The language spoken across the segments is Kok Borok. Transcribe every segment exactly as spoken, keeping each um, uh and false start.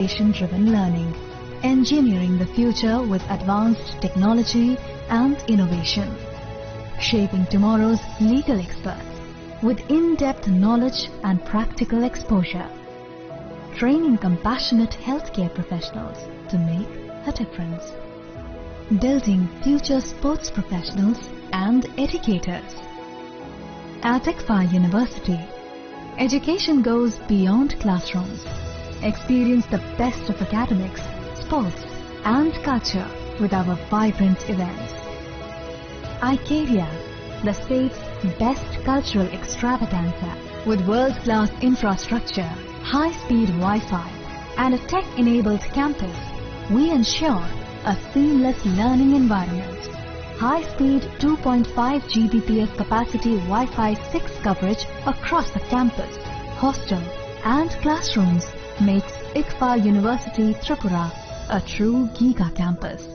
Innovation-driven learning, engineering the future with advanced technology and innovation, shaping tomorrow's legal experts with in-depth knowledge and practical exposure, training compassionate healthcare professionals to make a difference, building future sports professionals and educators. At ICFAR University, education goes beyond classrooms. Experience the best of academics, sports, and culture with our vibrant events. ICARIA, the state's best cultural extravaganza, with world-class infrastructure, high-speed Wi-Fi, and a tech-enabled campus, we ensure a seamless learning environment. High-speed two point five G B P S capacity Wi-Fi six coverage across the campus, hostel, and classrooms makes ICFAR University Tripura a true giga campus.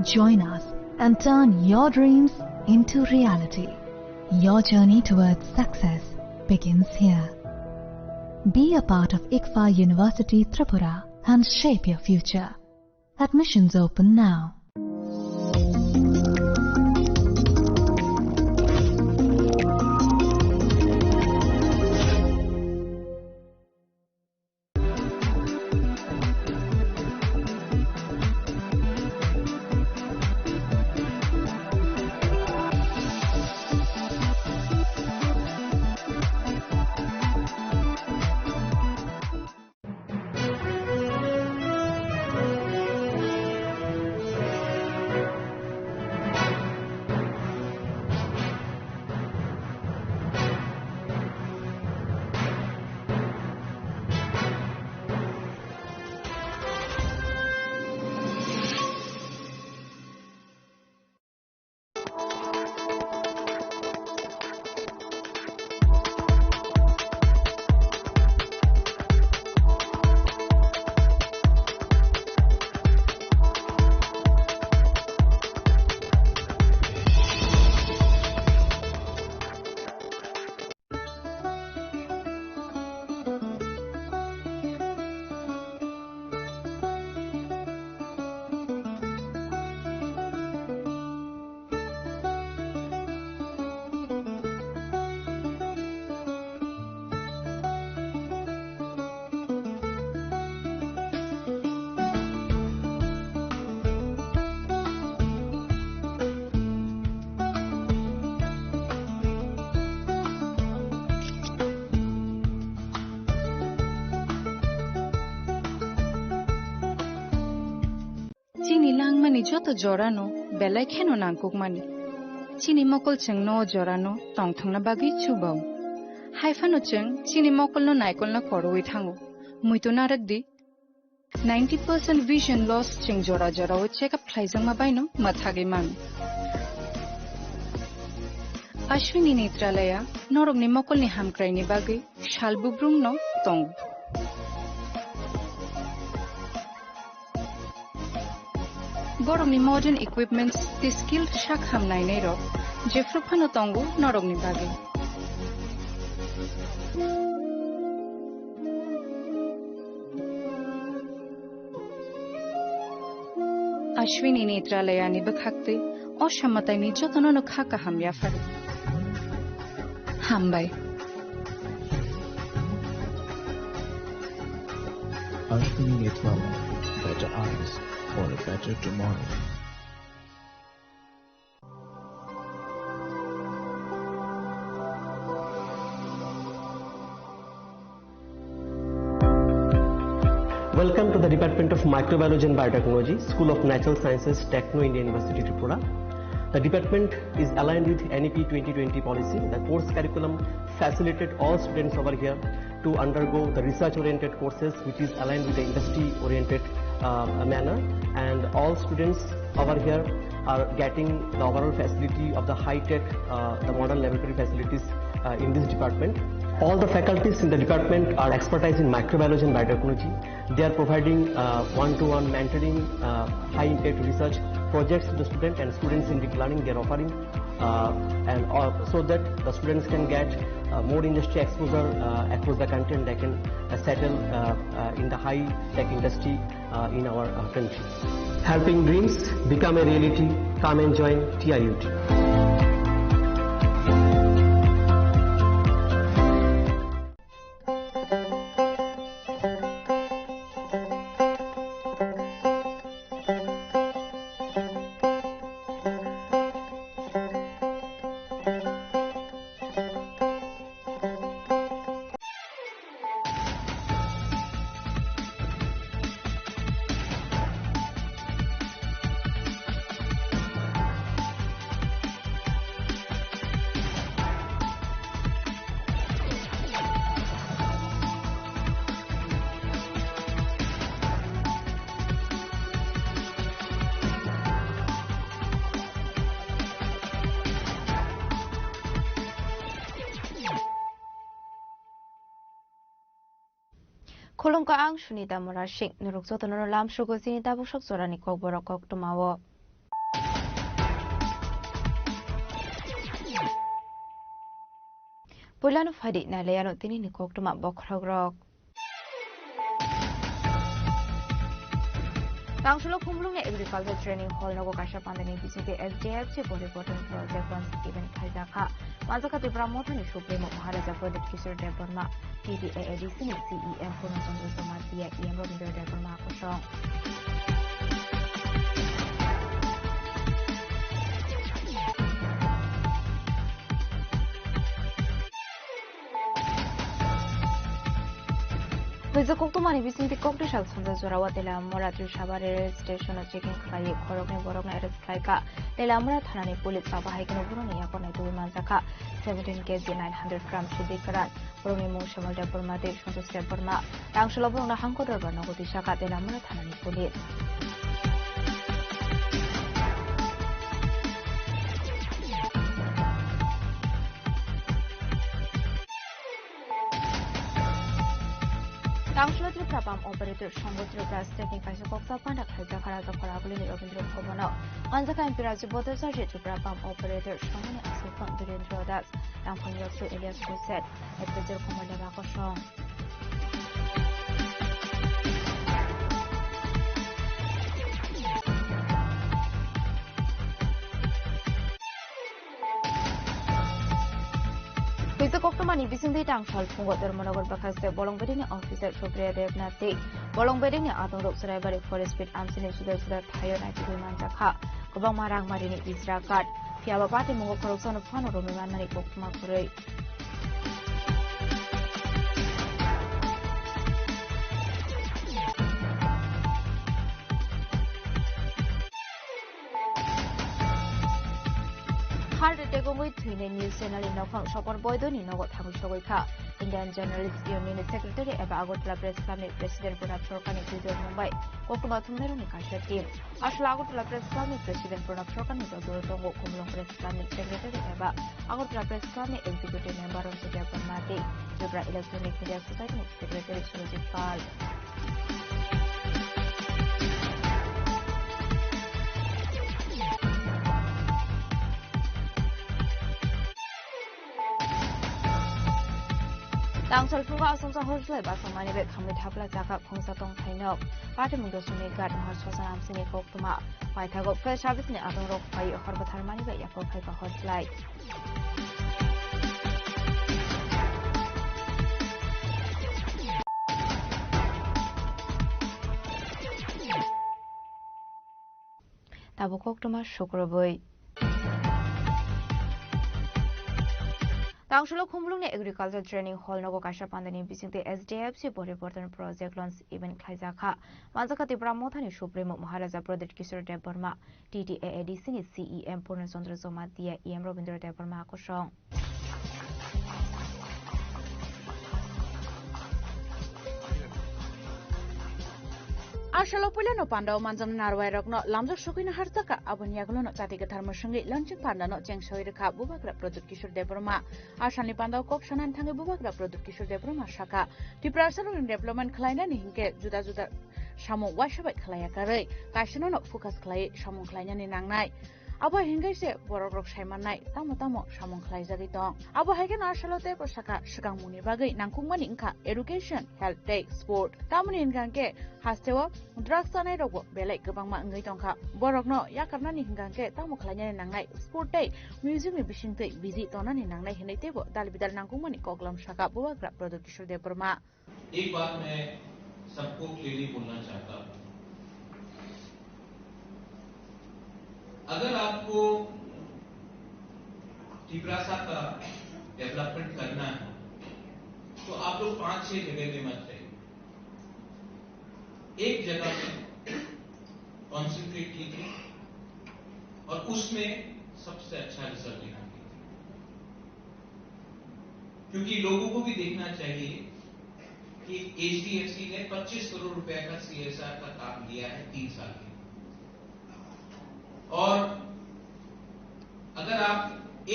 Join us and turn your dreams into reality. Your journey towards success begins here. Be a part of ICFAR University Tripura and shape your future. Admissions open now. Chini langmani joto jorano belai kheno nangkukmani. Chini mokol chwngno o jorano tongthokna bagwi chubao. Haiphano chwng chini mokolno naikolna korowi thango. Muitu narwkdi, ninety percent vision loss chwng jora jorao check up khlaijakma baino mwthagwi mano. Ashwini Netralaya norokni mokolni hamkraini bagwi sal bubrumno tongo. Borokni modern equipments tei skilled sak ham nainairok jephru phano tongo norokni bagwi. Ashwini Netralayani bwkhaktwi o samataini jotono no kha kaham yapharo. Hambai. Ashwini Netralaya, better eyes for a better tomorrow. Welcome to the Department of Microbiology and Biotechnology, School of Natural Sciences, Techno India University, Tripura. The department is aligned with N E P twenty twenty policy. The course curriculum facilitate all students over here to undergo the research-oriented courses, which is aligned with the industry-oriented, uh, manner. And all students over here are getting the overall facility of the high-tech, uh, the modern laboratory facilities, uh, in this department. All the faculties in the department are expertise in microbiology and biotechnology. They are providing, uh, one-to-one mentoring, uh, high-impact research projects to the student and students in deep learning. They are offering, uh, and, uh, so that the students can get, Uh, more industry exposure uh, across the country, and they can uh, settle uh, uh, in the high tech industry uh, in our uh, country. Helping dreams become a reality. Come and join T I U T. Khulumkha, ang Sunita Murasing. Norok jotono lamsogo chini tabuk sok jorani kokborok koktwmao. Puilano phaidi nailaiano tinini koktwma bokhorokrok. Tangsulo Khumulwngni Agriculture Training Hall nogo kaisa pandani bisingtwi S D F C Poriborton Project launch event khaijakha. Manjakha Tipra Mothani Supremo Maharaja Pradyut Kishore Debbarma, T T A A D C ni C E M Purna Chandra Jamatia, E M Rabindra Debbarma kosong. Puila koktwmani bisingtwi kokdwisa sanja jorao Teliamura Trisabari rail station-o checking khlaiwi khoroknwi borokno arrest khlaikha. Teliamura thanani police abo hai kheno borokni yakarnai tubui manjakha. Seventeen K G nine hundred gram sidi kwran. Borokni mung Shemal Debbarma tei Santosh Debbarma. Tangsulo borokno hangko dorbar nogo twisakha Teliamura thanani police. Tangsulo Tripura Pump Operator Songho Tripura State ni kaisa koksa panda khlaijak Rajakhor Agulini Rabindra Bhavan o. Manjakha M P Rajib Bhattacharjee Tripura Pump Operator Songho ni aswk phang Birendra Das, Rangphang Yoksu alias Kuset, Advisor Komol Deba Kosong. Puila koktwmani bisingtwi tangsulo phungo Dharmanagar bwkhaste Bolong Bedekni officer Supriya Debnath tei Bolong Bedekni atongrok Churaibari Forest Beat amchini juda juda thaio naitugwi manjakha. Kwbangma rangmarini bijra kat, phiyaba patimungo khoroksano phano romwi manmani koktwma kwrwi. Heart attack wngwi thwinai news channel ni nokhorok Sopon Boido ni nogo thangwi sogwi kha. Indian Journalist Union ni Secretary eba Agartala Press Club ni President Pranab Sarkar ni twijor mung bai koktwma thumnairokni kaisa team. Aswk Agartala Press Club ni President Pranab Sarkar ni dodoro tongo Khumulwng Press Club ni Secretary eba Agartala Press Club ni Executive Member Ranjit Debbarma tei Tripura Electronic Media Society ni Secretary Surajit Pal. Tangsulo phungo asongsa horslai basongmani bai khamwi thapla chakha khungsa tongthai nok. Patimung dosoni gat mahar sosan amsini koktwma. Paithago fire service ni atongrok phai hor bwtharmani bai yaphok phaiba horslai. Tabuk koktwma sukrubwi. Tangsulo Khumulwngni Agriculture Training Hall nogo kaisa pandani bisingtwi S D F C Poriborton Project launch event khlaijakha. Manjakha Tipra Mothani Supremo Maharaja Pradyut Kishore Debbarma, T T A A D C ni C E M Purna Chandra Jamatia, E M Rabindra Debbarma kosong. Asalo puilano pandao manjaknai narwai rokno lamjak sokwi naharjakha, aboni yagulono chati kwthar mwswngwi launching pandano chengsawi rwkha Bubagra Pradyut Kishore Debbarma. Asalni pandao kok sanani thangwi Bubagra Pradyut Kishore Debbarma sakha, Tiprasa rokni development khlainani hinkhe juda juda samung waisa bai khlaiya karwi, kaisanono focus khlaiwi samung khlainani nangnai. Abo hinkhe se borok rok saimannai tamo tamo samung khlaijagwi tong. Abo hai kheno asalo tei bwsakha swkangmungni bagwi nangkukmani wngkha education, health tei sport. Tamoni hinkha khe hasteo drugs chanai rokbo belai kwbangma wngwi tongkha. Borokno yakarnani hinkha khe tamo khlainani nangnai sport tei music ni bisingtwi busy tongnani nangnai hinwi teibo dal bidal nangkukmani koklam sakha Bubagra Pradyot Kishore Debbarma. एक बात मैं सबको क्लियरली बोलना चाहता हूँ, अगर आपको तिपरासा का डेवलपमेंट करना है तो आप लोग पांच छह जगह में मत जाइए, एक जगह में कॉन्सेंट्रेट कीजिए और उसमें सबसे अच्छा रिजल्ट निकालिए। क्योंकि लोगों को भी देखना चाहिए कि एचडीएफसी ने पच्चीस करोड़ रुपए का सीएसआर का काम लिया है तीन साल के, और अगर आप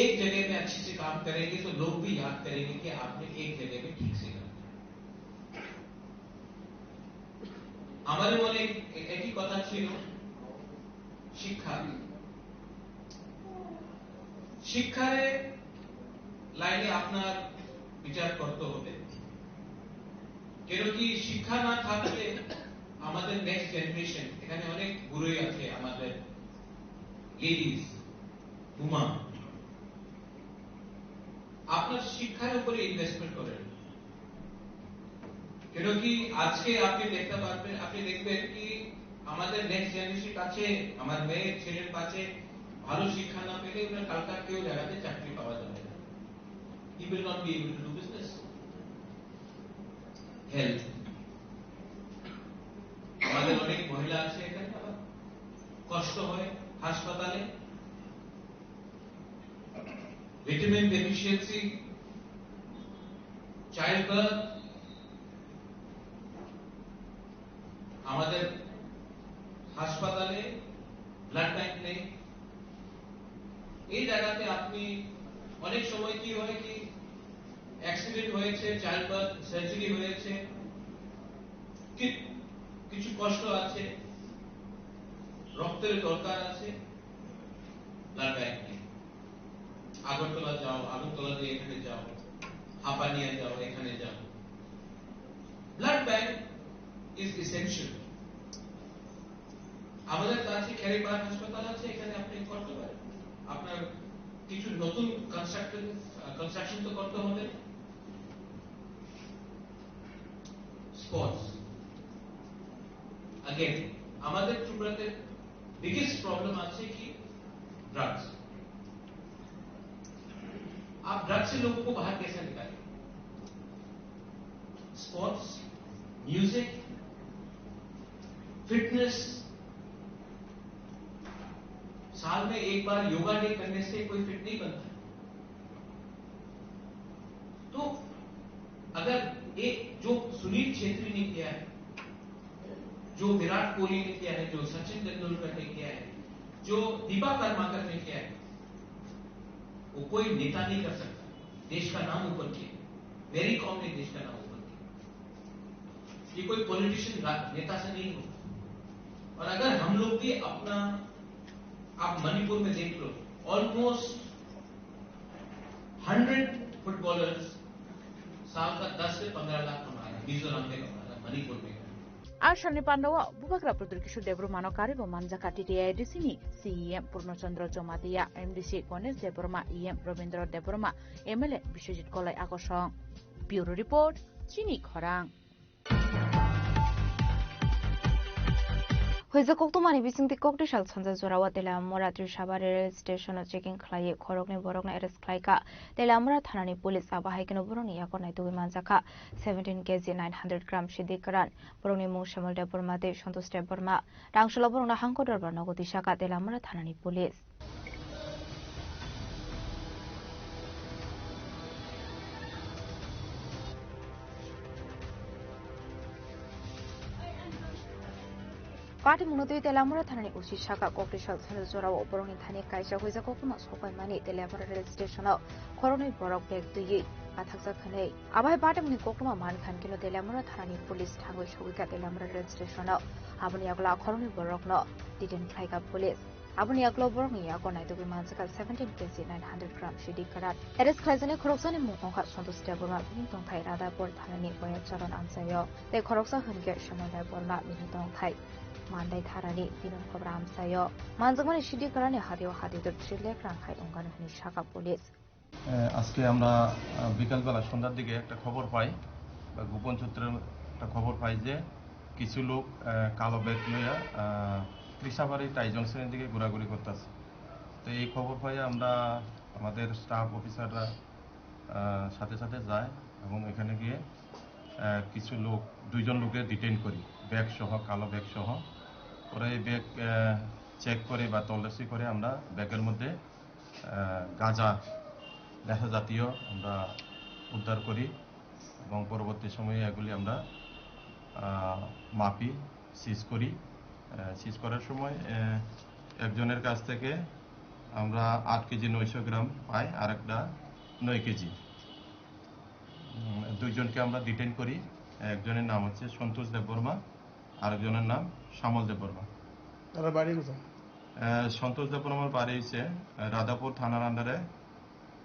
एक जगह में अच्छे से काम करेंगे तो लोग भी याद करेंगे कि आपने एक जगह में ठीक से काम किया। আমাদের মনে এক-, একই কথা ছিল, শিক্ষা। শিক্ষারে লাইনে আপনার বিচার করতে হবে, কেন কি শিক্ষা না থাকলে আমাদের নেক্সট জেনারেশন, এখানে অনেক বুড়োই আছে, আমাদের লেডিজ, বুমা, আপনার শিক্ষার উপরে ইনভেস্টমেন্ট করেন। কেন কি আজকে আপনি দেখতে পারবেন, আপনি দেখবেন কি আমাদের নেক্সট জেনারেশন কাছে, আমার মেয়ের ছেলের কাছে ভালো শিক্ষা না পেলে ওনার কালকার কেউ জায়গাতে চাকরি পাওয়া যাবে না। He will not be able to do business. Health, আমাদের অনেক মহিলা আছে এখানে, আবার কষ্ট হয় হাসপাতালে, ভিটামিন ডেফিসিয়েন্সি, চাইল্ড বার্থ, আমাদের হাসপাতালে ব্লাড ব্যাংক নেই। এই জায়গাতে আপনি অনেক সময় কি হয় কি অ্যাক্সিডেন্ট হয়েছে, চাইল্ড বার্থ সার্জারি হয়েছে, কি-, কিছু কষ্ট আছে, রক্তের দরকার আছে, ব্লাড ব্যাংক নেই। আগরতলা যাও, আগরতলা দিয়ে এখানে যাও, হাপানিয়া যাও, এখানে যাও। Blood bank is essential. আমাদের কাছে খেরিপাড় হাসপাতাল আছে, এখানে আপনি করতে পারেন। আপনার কিছু নতুন কনস্ট্রাকশন, কনস্ট্রাকশন তো করতে হবে। স্পোর্টস, অ্যাগেন, আমাদের ত্রিপুরাতে বিগেস্ট প্রবলেম আছে কি? ड्रग्स। आप ड्रग्स से लोगों को बाहर कैसे निकालें? Sports, music, fitness. साल में एक बार योगा डे करने से कोई फिट नहीं बनता। तो अगर एक जो सुनील छेत्री ने किया है, जो विराट कोहली ने किया है, जो सचिन तेंदुलकर ने किया है, जो दीपा कर्माकर ने किया है, वो कोई नेता नहीं कर सकता। देश का नाम ऊपर किया, मैरी कॉम ने देश का नाम ऊपर किया। ये कोई पॉलिटिशियन नेता से नहीं होता। और अगर हम लोग भी अपना, आप मणिपुर में देख लो, ऑलमोस्ट हंड्रेड फुटबॉलर्स साल का दस से पंद्रह लाख कमा रहे हैं, मिजोरम में कमा रहे हैं, मणिपुर में कमा रहे हैं। A salni pandao Bubagra Pradyot Kishore Debbarmano karibo manjakha T T A D C ni C E M Purno Chandra Jamatia, M D C Ganesh Debbarma, E M Rabindra Debbarma, M L A Biswajit Kolai Akosong. Bureau Report, Chini Khorang. Huijak koktwmani bisingtwi koktisal sanja jorao Teliamura Trisabari rail station-o checking khlaiwi khoroknwi borokno arrest khlaikha Teliamura thanani police. Abo hai kheno borokni yago naitugwi manjakha seventeen K G nine hundred gram sidi kwran. Borokni mung Shyamol Debbarma tei Santosh Debbarma. Rangcholo borokno hangko dorbar nogo tisakha Teliamura thanani police. Patimungno twi Teliamura thanani O C saka koktisal salo jorao borokni thani kaisa huijak koktwma sokpaimani Teliamura rail station-o khoroknwi borok bag twiwi pathakjak hwnwi. Abo hai patimungni koktwma mankha hwnkhe Teliamura thanani police thangwi sogwikha Teliamura rail station-o. Aboni yagulo khoroknwi borokno detain khlaikha police. Aboni yagulo borokni yago naitugwi manjakha seventeen K G nine hundred gram sidi kwran. Arrest khlaijaknai khoroksani mung wngkha Santosh Debbarma, bini tongthai Radhapur thanani Boyacharan amchaio, tei khoroksa hwnkhe Shyamol Debbarma, bini tongthai Mandai thanani Binon Kobra amchaio. Manjakmani sidi kwranni hatio hati dur three lakh rang hai wngkha hwnwi sakha police. এ, আজকে আমরা, আহ, বিকালবেলা সন্ধ্যার দিকে একটা খবর পাই, বা গোপন সূত্রে একটা খবর পাই যে কিছু লোক, আহ, কালো ব্যাগ লইয়া, আহ, তৃষাবাড়ি টাই জংশনের দিকে ঘোরাঘুরি করতেছে। তো এই খবর পাই আমরা, আমাদের স্টাফ অফিসাররা, আহ, সাথে সাথে যায় এবং এখানে গিয়ে, আহ, কিছু লোক, দুইজন লোকের ডিটেইন করি, ব্যাগ সহ, কালো ব্যাগ সহ। পরে এই ব্যাগ, আহ, চেক করে বা তল্লাশি করে আমরা ব্যাগের মধ্যে আহ, গাঁজা, নেশা জাতীয় আমরা উদ্ধার করি এবং পরবর্তী সময়ে এগুলি আমরা, আহ, মাপি, সিজ করি। আহ, সিজ করার সময়, আহ, একজনের কাছ থেকে আমরা আট কেজি নয়শো গ্রাম পাই, আর একটা নয় কেজি। উম, দুইজনকে আমরা ডিটেইন করি। একজনের নাম হচ্ছে সন্তোষ দেববর্মা, আরেকজনের নাম শ্যামল দেববর্মা। তারা বাড়ি কোথায়? আহ, সন্তোষ দেববর্মার বাড়ি হচ্ছে, আহ, রাধাপুর থানার আন্ডারে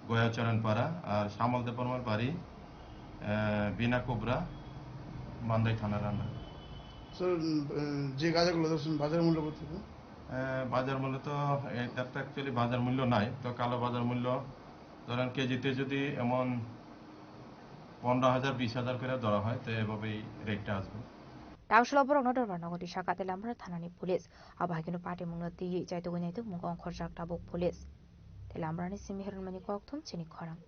গয়াচরণপাড়া, আর শ্যামল দেববর্মার বাড়ি, আহ, বিনা কোবরা, মান্দাই থানার আন্ডারে। স্যার, উম, আহ, যে গাঁজাগুলো ধরছেন, বাজার মূল্য কত? আহ, বাজার মূল্য তো, এটা তো অ্যাকচুয়ালি বাজার মূল্য নাই, তো কালো বাজার মূল্য ধরেন কেজিতে যদি এমন পনেরো হাজার, বিশ হাজার করে ধরা হয়, তো এভাবেই রেটটা আসবে। Tangshalo borokno dorbar nogo twi sakha Telamra thanani police. Abo hai kheno patimungno twiwi chaitugwi naituk mungo ongkhorjak tabuk police. Telamrani simi Hiranmani Kokthum chini khorang.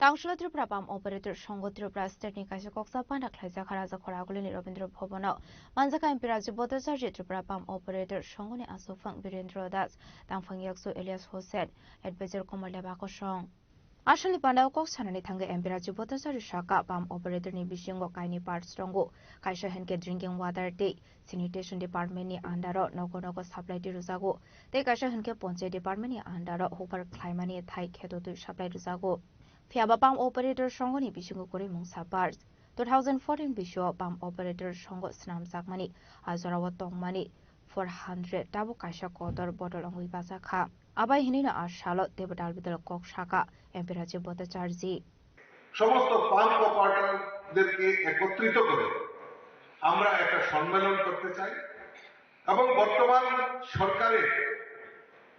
Tangshalo Tripura Pump Operator Songho Tripura State ni kaisa koksa panda khlaijak ha Rajakhor Agulini Rabindra Bhobono. Manjakha M P Rajib Bhattacharya, Tripura Pump Operator Songhoni Aswkphang Birendra Das, Tangphang Yaksu Elias Hussain, Advisor Komol Deba Kosong. Asalni pandao kok sanani thangwi M P Rajib Bhattacharya sakha, pump operator ni bisingo kainwi parts tongo, kaisa hinkhe drinking water tei sanitation department ni under o nogo nogo supply twi rwjago, tei kaisa hinkhe panchayat department ni under o hukbar khlaimani thai kheto twi supply rwjago. Phiyaba pump operator songhoni bisingo kwrwi mungsa parts. Two thousand fourteen bisio pump operator songho swnamjakmani a jorao tongmani four hundred tabuk kaisa kotor bodol wngwi bachakha. Abai hinwino a salo teibo dalbidal kok sakha M P Rajib Bhattacharya. সমস্ত পাম্প অপারেটরদেরকে একত্রিত করে আমরা একটা সম্মেলন করতে চাই এবং বর্তমান সরকারের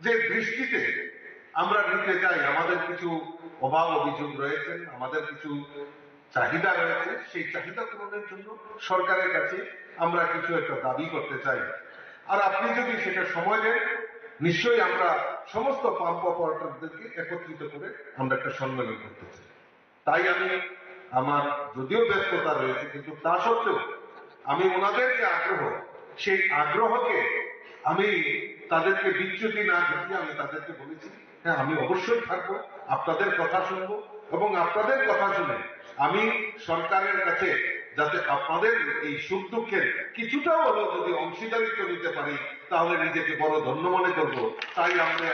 যে দৃষ্টিতে আমরা নিতে চাই, আমাদের কিছু অভাব অভিযোগ রয়েছে, আমাদের কিছু চাহিদা রয়েছে, সেই চাহিদা পূরণের জন্য সরকারের কাছে আমরা কিছু একটা দাবি করতে চাই। আর আপনি যদি সেটা সময় দেন, নিশ্চয়ই আমরা সমস্ত পাম্প অপারেটরদেরকে একত্রিত করে আমরা একটা সম্মেলন করতে চাই। তাই আমি আমার যদিও ব্যস্ততা রয়েছে, কিন্তু তা সত্ত্বেও আমি ওনাদের যে আগ্রহ, সেই আগ্রহকে আমি তাদেরকে বিচ্যুতি না ঘটিয়ে আমি তাদেরকে বলেছি, হ্যাঁ, আমি অবশ্যই থাকবো, আপনাদের কথা শুনবো এবং আপনাদের কথা শুনে আমি সরকারের কাছে যাতে আপনাদের এই সুখ দুঃখের কিছুটা হলেও যদি অংশীদারিত্ব নিতে পারি, তাহলে নিজেকে বড় ধন্য মনে করব। তাই আমরা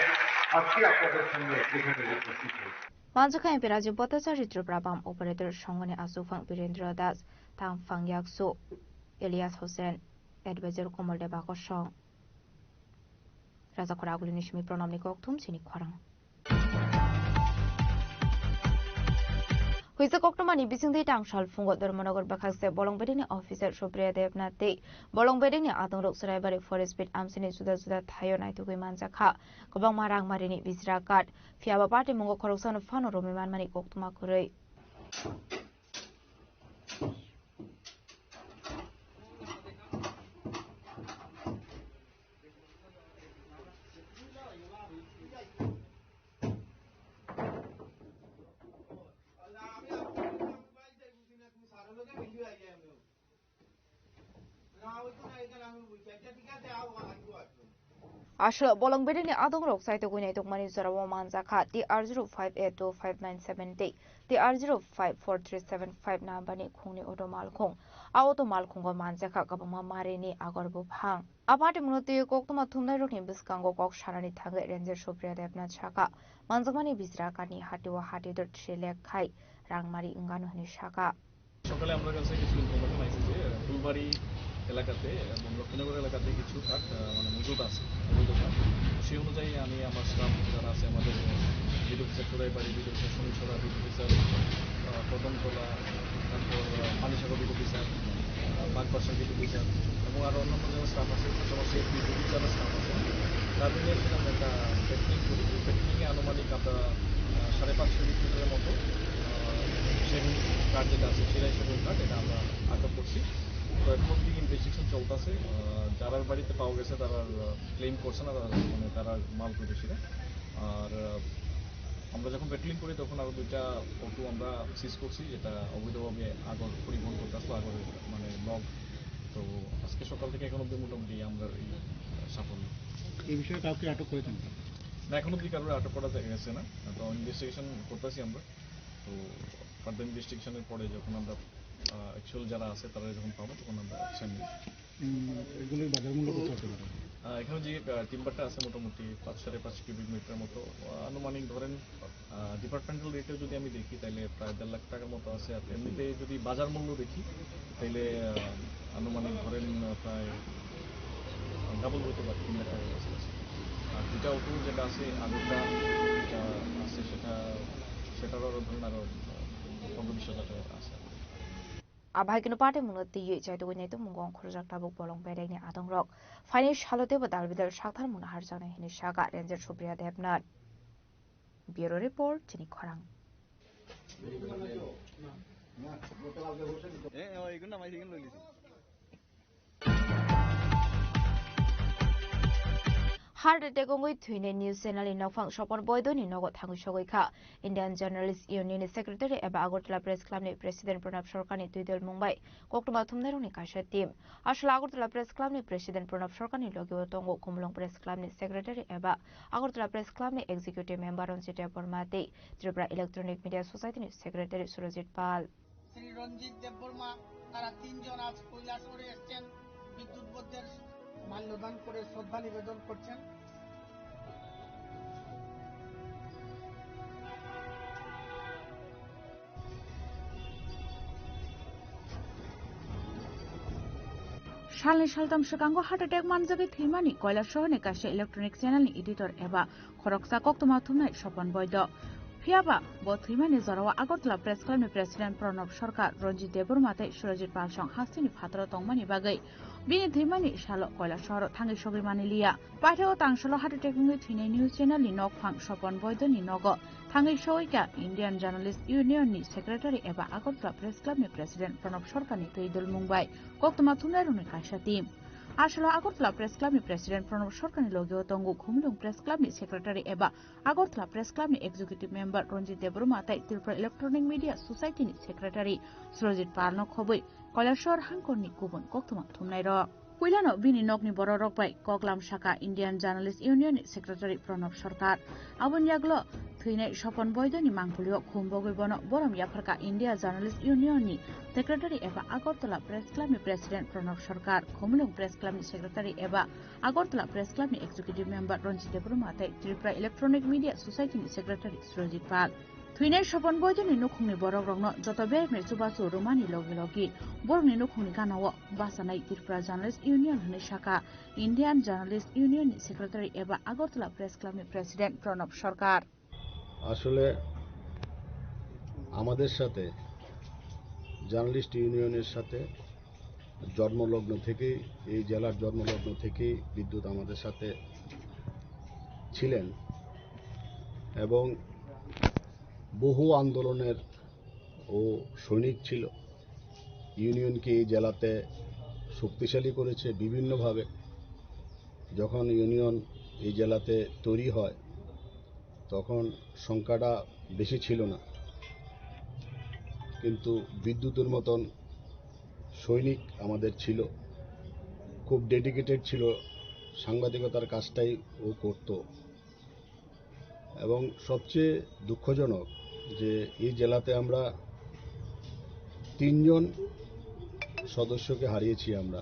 আজকে আপনাদের সামনে এখানে উপস্থিত হয়েছি। Manjakha M P Rajib Bhattacharya Tripura Pump Operator Songhoni Aswkphang Birendra Das, Tangphang Yaksu Elias Hussain, Advisor Komol Deba Kosong. Rajakhor Agulini simi Pranamni Kokthum chini khorang. Huisa koktwmani bisingtwi tangsal phungo Dharmanagar bwkhakse Bolongbedengni officer Supriya Debnath tei Bolongbedengni adongrok Chwraibari Forest Beat amchini juda juda thaio naitugwi manjakha. Kwbangma rangmarini bijra card, phiyaba patimungo khoroksano phano romwi manmani koktwma kwrwi. Aswk Bolongbedengni adongrok chaitugwi naitokmani jorao manjakha T R zero five eight two five nine seven tei T R zero five four three seven five number ni khungni auto malkhung. A auto malkhungo manjakha kwbangma marini agor buphang. A patimungno twiwi koktwma thumnairokni bwskango kok sanani thangwi Ranger Supriya Debnath sakha, manjakmani bijra card ni hatio hati dur three lakh khai rangmari wngano hwnwi sakha. সকালে আমার কাছে কিছু ইনফরমেশন আইছে যে, আহ, ফুলবাড়ি এলাকাতে এবং লক্ষ্মীনগর এলাকাতে কিছু কাঠ, আহ, মানে মজুদ আছে, অবৈধ কাঠ। সেই অনুযায়ী আমি আমার স্টাফ যারা আছে, আমাদের BDO officer Choraibari, BDO officer Shanichhara, BDO officer, আহ, কদমতলা, তারপর, আহ, পানিসাগর বিডিও অফিসার, আহ, বাগবাসার বিডিও অফিসার এবং আরও অন্যান্য যারা স্টাফ আছে, পাশাপাশি বিডিও যারা স্টাফ আছে, তাদের নিয়ে সেখানে একটা প্যাট্রোলিং করি। ওই প্যাট্রোলিংয়ে আনুমানিক আমরা, আহ, সাড়ে পাঁচশো লিটারের মতো, আহ, সেগুন কাঠ যেটা আছে, চিরাই সেগুন কাঠ, এটা আমরা আটক করছি। তো এখন অব্দি ইনভেস্টিগেশন চলতেছে। আহ, যারার বাড়িতে পাওয়া গেছে, তারা, আহ, ক্লেম করছে না, তারা, মানে, তারা মাল প্রতিবেশীরা। আর, আহ, আমরা যখন প্যাট্রোলিং করি, তখন আরও দুইটা অটো আমরা সিজ করছি, যেটা অবৈধভাবে আগর পরিবহন করতে আসলো, আগরের, মানে, লগ। তো আজকে সকাল থেকে এখন অব্দি মোটামুটি আমরা এই সাফল্য। এই বিষয়ে কাউকে আটক করেছেন? না, এখন অব্দি কারোর আটক করা দেখা গেছে না। তো ইনভেস্টিগেশন করতেছি আমরা। তো ফার্দার ইনভেস্টিগেশনের পরে যখন আমরা, আহ, অ্যাকচুয়াল যারা আছে, তারা যখন পাবো, তখন আমরা অ্যাকশন নিব। উম, এগুলোর বাজার মূল্য কত আছে? আহ, এখানে যে, আহ, টিম্বারটা আছে, মোটামুটি পাঁচ, সাড়ে পাঁচ কিউবিক মিটার মতো, আহ, আনুমানিক ধরেন, আহ, ডিপার্টমেন্টাল রেটে যদি আমি দেখি, তাহলে প্রায় দেড় লাখ টাকার মতো আছে। আর এমনিতে যদি বাজার মূল্য দেখি, তাহলে, আহ, আনুমানিক ধরেন, আহ, প্রায় ডাবল হতে পারে, তিন লাখ টাকার কাছাকাছি। আর দুইটা অটো যেটা আছে, আগরটা যেটা আছে, সেটা, সেটারও আরো ধরেন আরো, আহ, পনেরো বিশ হাজার টাকা আছে। Abai keno pate muno tiyoi chai togwi nai tongmung gong khorjak tabuk bolong bedekni adongrok. Phaini salo teibo dal bidal sakthar muno harjaknai hinwi sakha Ranger Supriya Debnath. Bureau Report, chini khorang. Heart attack wngwi thwinai news channel ni nokphang Sopon Boido ni nogo thangwi sogwi kha. Indian Journalist Union ni secretary eba Agartala Press Club ni president Pranab Sarkar ni twidul mung bai koktwma thumnairokni kaisa team. Aswk Agartala Press Club ni president Pranab Sarkar ni logi o tongo Khumulwng Press Club ni secretary eba Agartala Press Club ni executive member Ranjit Debbarma tei Tripura Electronic Media Society ni secretary Surajit Pal. Shri রঞ্জিত দেববর্মা, তারা তিনজন আজ কৈলাসহরে এসছেন বিদ্যুৎ বন্ধের মাল্যদান করে শ্রদ্ধা নিবেদন করছেন। Salni saltam swkango heart attack manjagwi thwimani Koilasohor ni kaisa electronic channel ni editor eba khoroksa koktwma thumnai Sopon Boido. Phiyaba bo thwimani jorao Agartala Press Club ni president Pranab Sarkar, Ranjit Debbarma tei Surajit Pal song hasteni phataro tongmani bagwi bini thwimani salo Koilasohoro thangwi sogwi mani liya. Paithakgo tangsalo heart attack wngwi thwinai news channel ni nokphang Sopon Boido ni nogo thangwi sogwi kha Indian Journalist Union ni secretary eba Agartala Press Club ni president Pranab Sarkar ni twi dulmung bai koktwma thumnairokni kaisa team. Aswk Agartala Press Club ni president Pranab Sarkar ni logi o tongo Khumulwng Press Club ni secretary eba Agartala Press Club ni executive member Ranjit Debbarma tei Tripura Electronic Media Society ni secretary Surajit Pal no khobwi Koilasohor hangkor ni kubun koktwma thumnairok. Puilano bini nokni bororok bai koklam sakha Indian Journalist Union ni secretary Pranab Sarkar. Aboni yagulo thwinai Sopon Boido ni mangpili o khum bogwi bono borom yapharkha India Journalist Union ni secretary eba Agartala Press Club ni president Pranab Sarkar, Khumulwng Press Club ni secretary eba Agartala Press Club ni executive member Ranjit Debbarma tei Tripura Electronic Media Society ni secretary Surajit Pal. Thwinai Sopon Boido ni nukhungni borokrokno joto beremni chubachu rwmani logi logi borokni nukhungni ganao bachanai Tripura Journalist Union hwnwi sakha Indian Journalist Union ni secretary eba Agartala Press Club ni president Pranab Sarkar. আসলে আমাদের সাথে, জার্নালিস্ট ইউনিয়নের সাথে জন্মলগ্ন থেকেই, এই জেলার জন্মলগ্ন থেকেই বিদ্যুৎ আমাদের সাথে ছিলেন এবং বহু আন্দোলনের ও সৈনিক ছিল। ইউনিয়নকে এই জেলাতে শক্তিশালী করেছে বিভিন্নভাবে। যখন ইউনিয়ন এই জেলাতে তৈরি হয়, তখন সংখ্যাটা বেশি ছিল না, কিন্তু বিদ্যুতের মতন সৈনিক আমাদের ছিল। খুব ডেডিকেটেড ছিল, সাংবাদিকতার কাজটাই ও করত। এবং সবচেয়ে দুঃখজনক যে এই জেলাতে আমরা তিনজন সদস্যকে হারিয়েছি আমরা।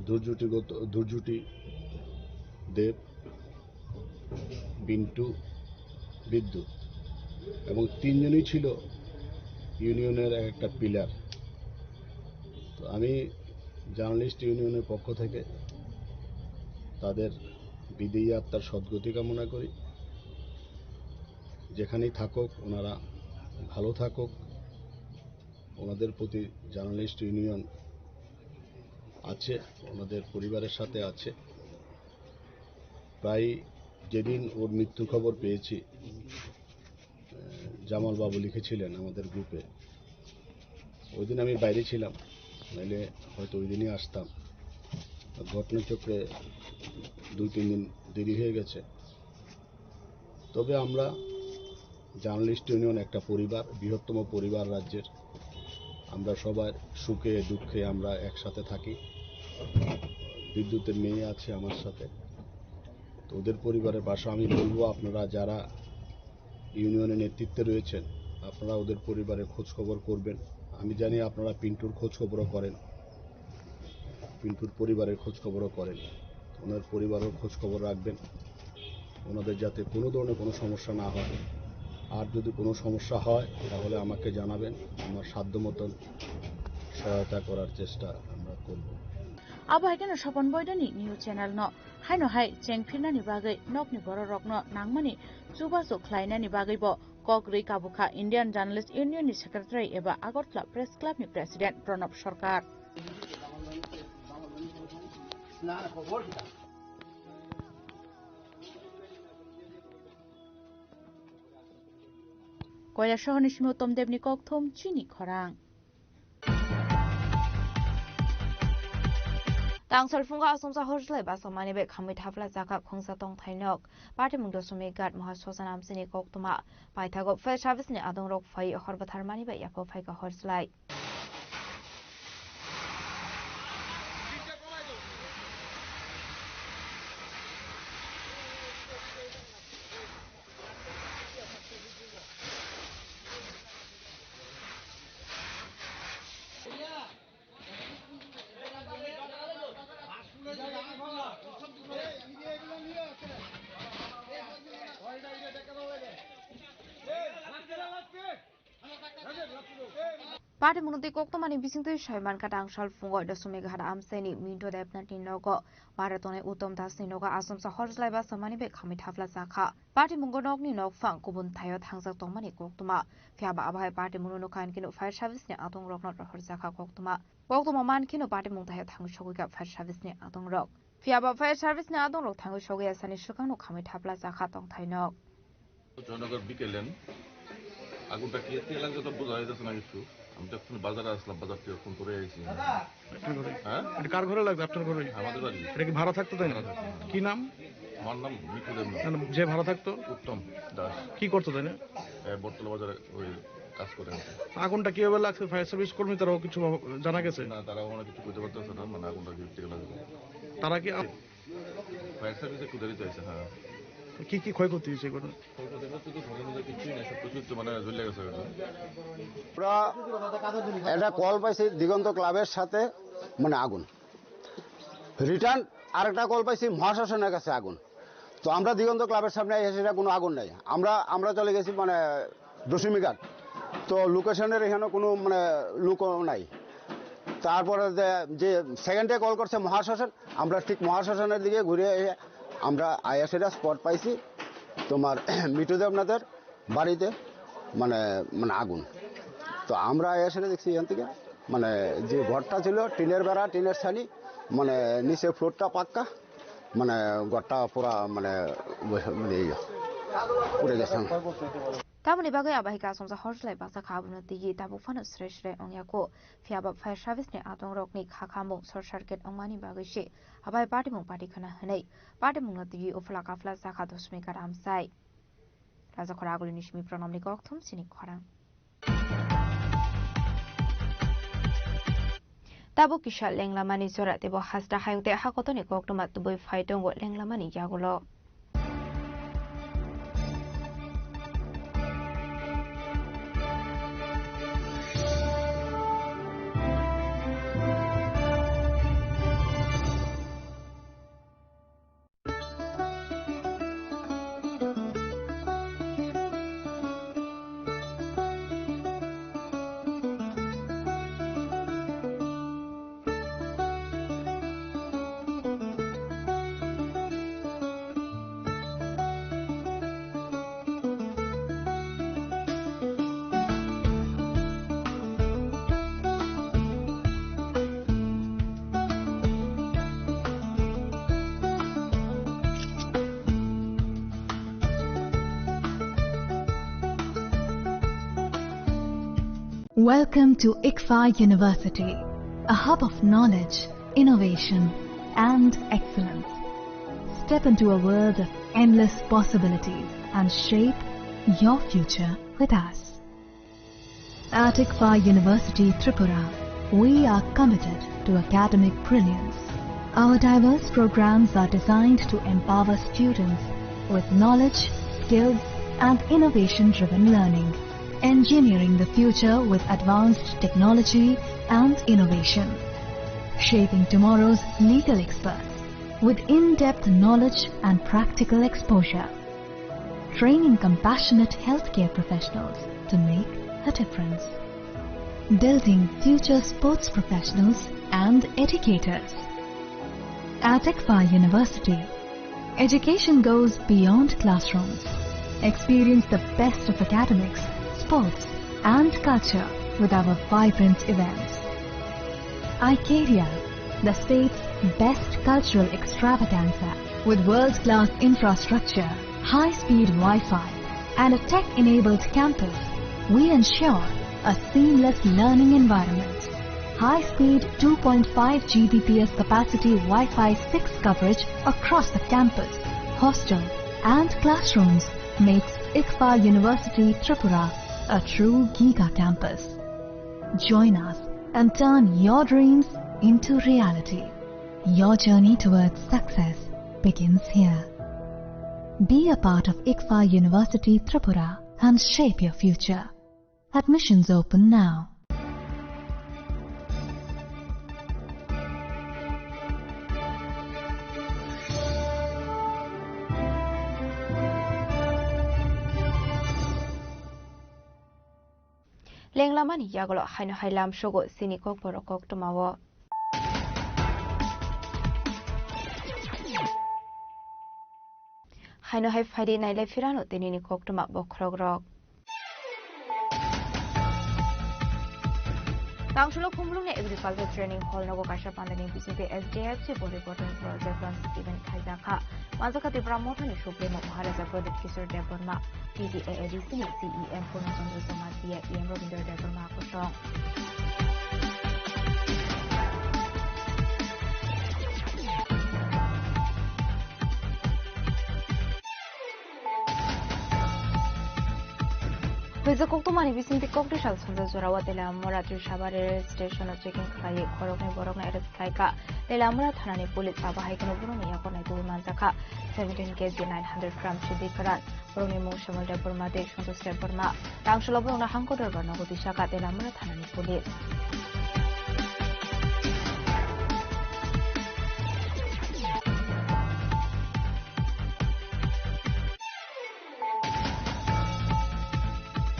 দুর্জুটিগত, দুর্জুটি দেব, বিন্টু, বিদ্যুৎ, এবং তিনজনই ছিল ইউনিয়নের এক একটা পিলার। আমি জার্নালিস্ট ইউনিয়নের পক্ষ থেকে তাদের বিদেহী আত্মার সদ্গতি কামনা করি। যেখানেই থাকুক, ওনারা ভালো থাকুক। ওনাদের প্রতি জার্নালিস্ট ইউনিয়ন আছে, ওনাদের পরিবারের সাথে আছে। প্রায় যেদিন ওর মৃত্যুর খবর পেয়েছি, আহ, জামাল বাবু লিখেছিলেন আমাদের গ্রুপে, ওই দিন আমি বাইরে ছিলাম, নাইলে হয়তো ওই দিনই আসতাম। ঘটনাচক্রে দুই তিন দিন দেরি হয়ে গেছে। তবে আমরা জার্নালিস্ট ইউনিয়ন একটা পরিবার, বৃহত্তম পরিবার রাজ্যের। আমরা সবার সুখে দুঃখে আমরা একসাথে থাকি। বিদ্যুতের মেয়ে আছে আমার সাথে, তো ওদের পরিবারের পাশে আমি বলবো, আপনারা যারা ইউনিয়নের নেতৃত্বে রয়েছেন, আপনারা ওদের পরিবারের খোঁজ খবর করবেন। আমি জানি আপনারা পিন্টুর খোঁজ খবরও করেন, পিন্টুর পরিবারের খোঁজ খবরও করেন, ওনার পরিবারের খোঁজ খবর রাখবেন, ওনাদের যাতে কোনো ধরনের কোনো সমস্যা না হয়। আর যদি কোনো সমস্যা হয়, তাহলে আমাকে জানাবেন, আমার সাধ্য মতন সহায়তা করার চেষ্টা আমরা করব। Abo hai kheno Sopon Boidoni news channel no haino hai cheng phirnani bagwi nokni borok rokno nangmani chubachu khlainani bagwi bo kok rwi kabukha Indian Journalist Union ni secretary eba Agartala Press Club ni president Pranab Sarkar. Koilasohor ni simi Uttom Deb ni kokthum chini khorang. Tangsalphungo asongsa horslai basa mani bai khamwi thapla chakha khungsa tongthai nok. Patimung Dosomighat Mahasosana amchini koktwma paithago fire service ni adongrok phai hor bwthar mani bai yapho phaikha horslai. Patimung twi koktwmani bisingtwi sai mankha, tangsalphungo Dosomighat amchaini Minto Debnath ni nogo bara tongnai Uttom Das ni nogo asongsa horslai basa mani bai khamwi thapla chakha. Patimungo nokni nokphang kubun thaio thangjak tongmani koktwma. Phiya ba abo hai patimungno nukha hinkhe fire service ni adongrokno rohorjakha koktwma. Koktwma mankheno patimung thaio thangwi sogwikha fire service ni adongrok. Phiya ba fire service ni adongrok thangwi sogwi asani swkangno khamwi thapla chakha tongthai nok. Joynagar বিকেলেন আগুনটা কি থেকে লাগছে তো বোঝা যাইতেছে না কিছু। আমি তো এখন বাজারে আসলাম, বাজার থেকে ফোন করে আইছি। আপনার ঘরে? হ্যাঁ? এটা কার ঘরে লাগছে? আপনার ঘরে? আমাদের বাড়ি। এটা কি ভাড়া থাকতো তাই না? ভাড়া থাকতো। কি নাম? আমার নাম মিঠু দেবনাথ। না, না, যে ভাড়া থাকতো? উত্তম দাস। কি করতো তাই না? এ, বটতলা বাজারে ওই কাজ করে আর কি। আগুনটা কিভাবে লাগছে? ফায়ার সার্ভিস কর্মী তারাও কিছু জানা গেছে? না, তারা ওখানে কিছু বুঝতে পারতেছে না, মানে আগুনটা কি থেকে লাগছে। তারা কি আপ- ফায়ার সার্ভিসে কুদারি চাইছে, হ্যাঁ। কি কি ক্ষয়ক্ষতি হয়েছে এগুলো? ক্ষয়ক্ষতি বলতে তো ঘরের মধ্যে কিছুই নাই, সব কিছু তো মানে জ্বলে গেছে আর কি। আমরা একটা কল পাইছি দিগন্ত ক্লাবের সাথে, মানে আগুন। রিটার্ন আরেকটা কল পাইছি মহাশাসনের কাছে আগুন। তো আমরা দিগন্ত ক্লাবের সামনে এসে সেটা কোনো আগুন নাই। আমরা, আমরা চলে গেছি মানে দশমী ঘাট। তো লোকেশনের এখানে কোনো মানে লোকও নাই। তারপরে যে, যে সেকেন্ডে কল করছে মহাশাসন, আমরা ঠিক মহাশাসনের দিকে ঘুরে এসে আমরা আয়া সেটা স্পট পাইছি তোমার মিঠু দেবনাথের বাড়িতে মানে, মানে আগুন। তো আমরা এসে দেখছি এখান থেকে মানে যে ঘরটা ছিল টিনের বেড়া, টিনের ছানি, মানে নিচে ফ্লোরটা পাক্কা, মানে ঘরটা পুরা মানে, মানে ইয়ে, পুড়ে গেছে। Tamoni bagwi abo hai kasongsa horslai basa kha abono tigi tabuk phano sre sre ongya kho. Phiya ba fire service ni adongrokni kha khamung short circuit wngmani bagwi se abai patimung pati khwna hwnwi patimungno tigi uphla kaphla chakha dosmi gram sai. Rajakhor Agulini simi Pranamni kokthum chini khorang. Tabuk kisa lenglamani jora teibo hasta hayung tei hakotoni koktwma tubui phai tongo lenglamani yagulo. Welcome to ICFAI University, a hub of knowledge, innovation, and excellence. Step into a world of endless possibilities and shape your future with us. At ICFAI University Tripura, we are committed to academic brilliance. Our diverse programs are designed to empower students with knowledge, skills, and innovation-driven learning, engineering the future with advanced technology and innovation, shaping tomorrow's legal experts with in-depth knowledge and practical exposure, training compassionate healthcare professionals to make a difference, building future sports professionals and educators. At ICFAI University, education goes beyond classrooms. Experience the best of academics, sports, and culture with our vibrant events. Icaria, the state's best cultural extravaganza, with world-class infrastructure, high-speed Wi-Fi, and a tech-enabled campus, we ensure a seamless learning environment. High-speed two point five G B P S capacity Wi-Fi six coverage across the campus, hostel, and classrooms makes ICFAI University Tripura a true giga campus. Join us and turn your dreams into reality. Your journey towards success begins here. Be a part of ICFAI University Tripura and shape your future. Admissions open now. Lenglamani yagulo haino hai lamsogo chini kokborok koktwmao. Haino hai phaidi nailai phirano tinini koktwma bokhorokrok. Tangsulo Khumulwngni Agriculture Training Hall nogo kaisa pandani bisingtwi S D F C Body Building Project launch event khaijakha. Manjakha Tipra Mothani Supremo Maharaja Pradip Kishore Debbarma, T T A A D C ni C E M Purna Chandra Jamatia, E M Rabindra Debbarma kosong. Phaijak koktwmani bisingtwi koktwi sal sanja jorao Teliamura Trisaba rail station o checking khlaiwi khoroknwi borokno arrest khlaikha. Teliamura thanani police abo hai kheno borokni yago naitugwi manjakha. Seventeen K G nine hundred gram sidi kwran. Borokni mung Shyamol Debbarma tei Santosh Debbarma. Tangsulo borokno hangko dorbar nogo twisakha Teliamura thanani police.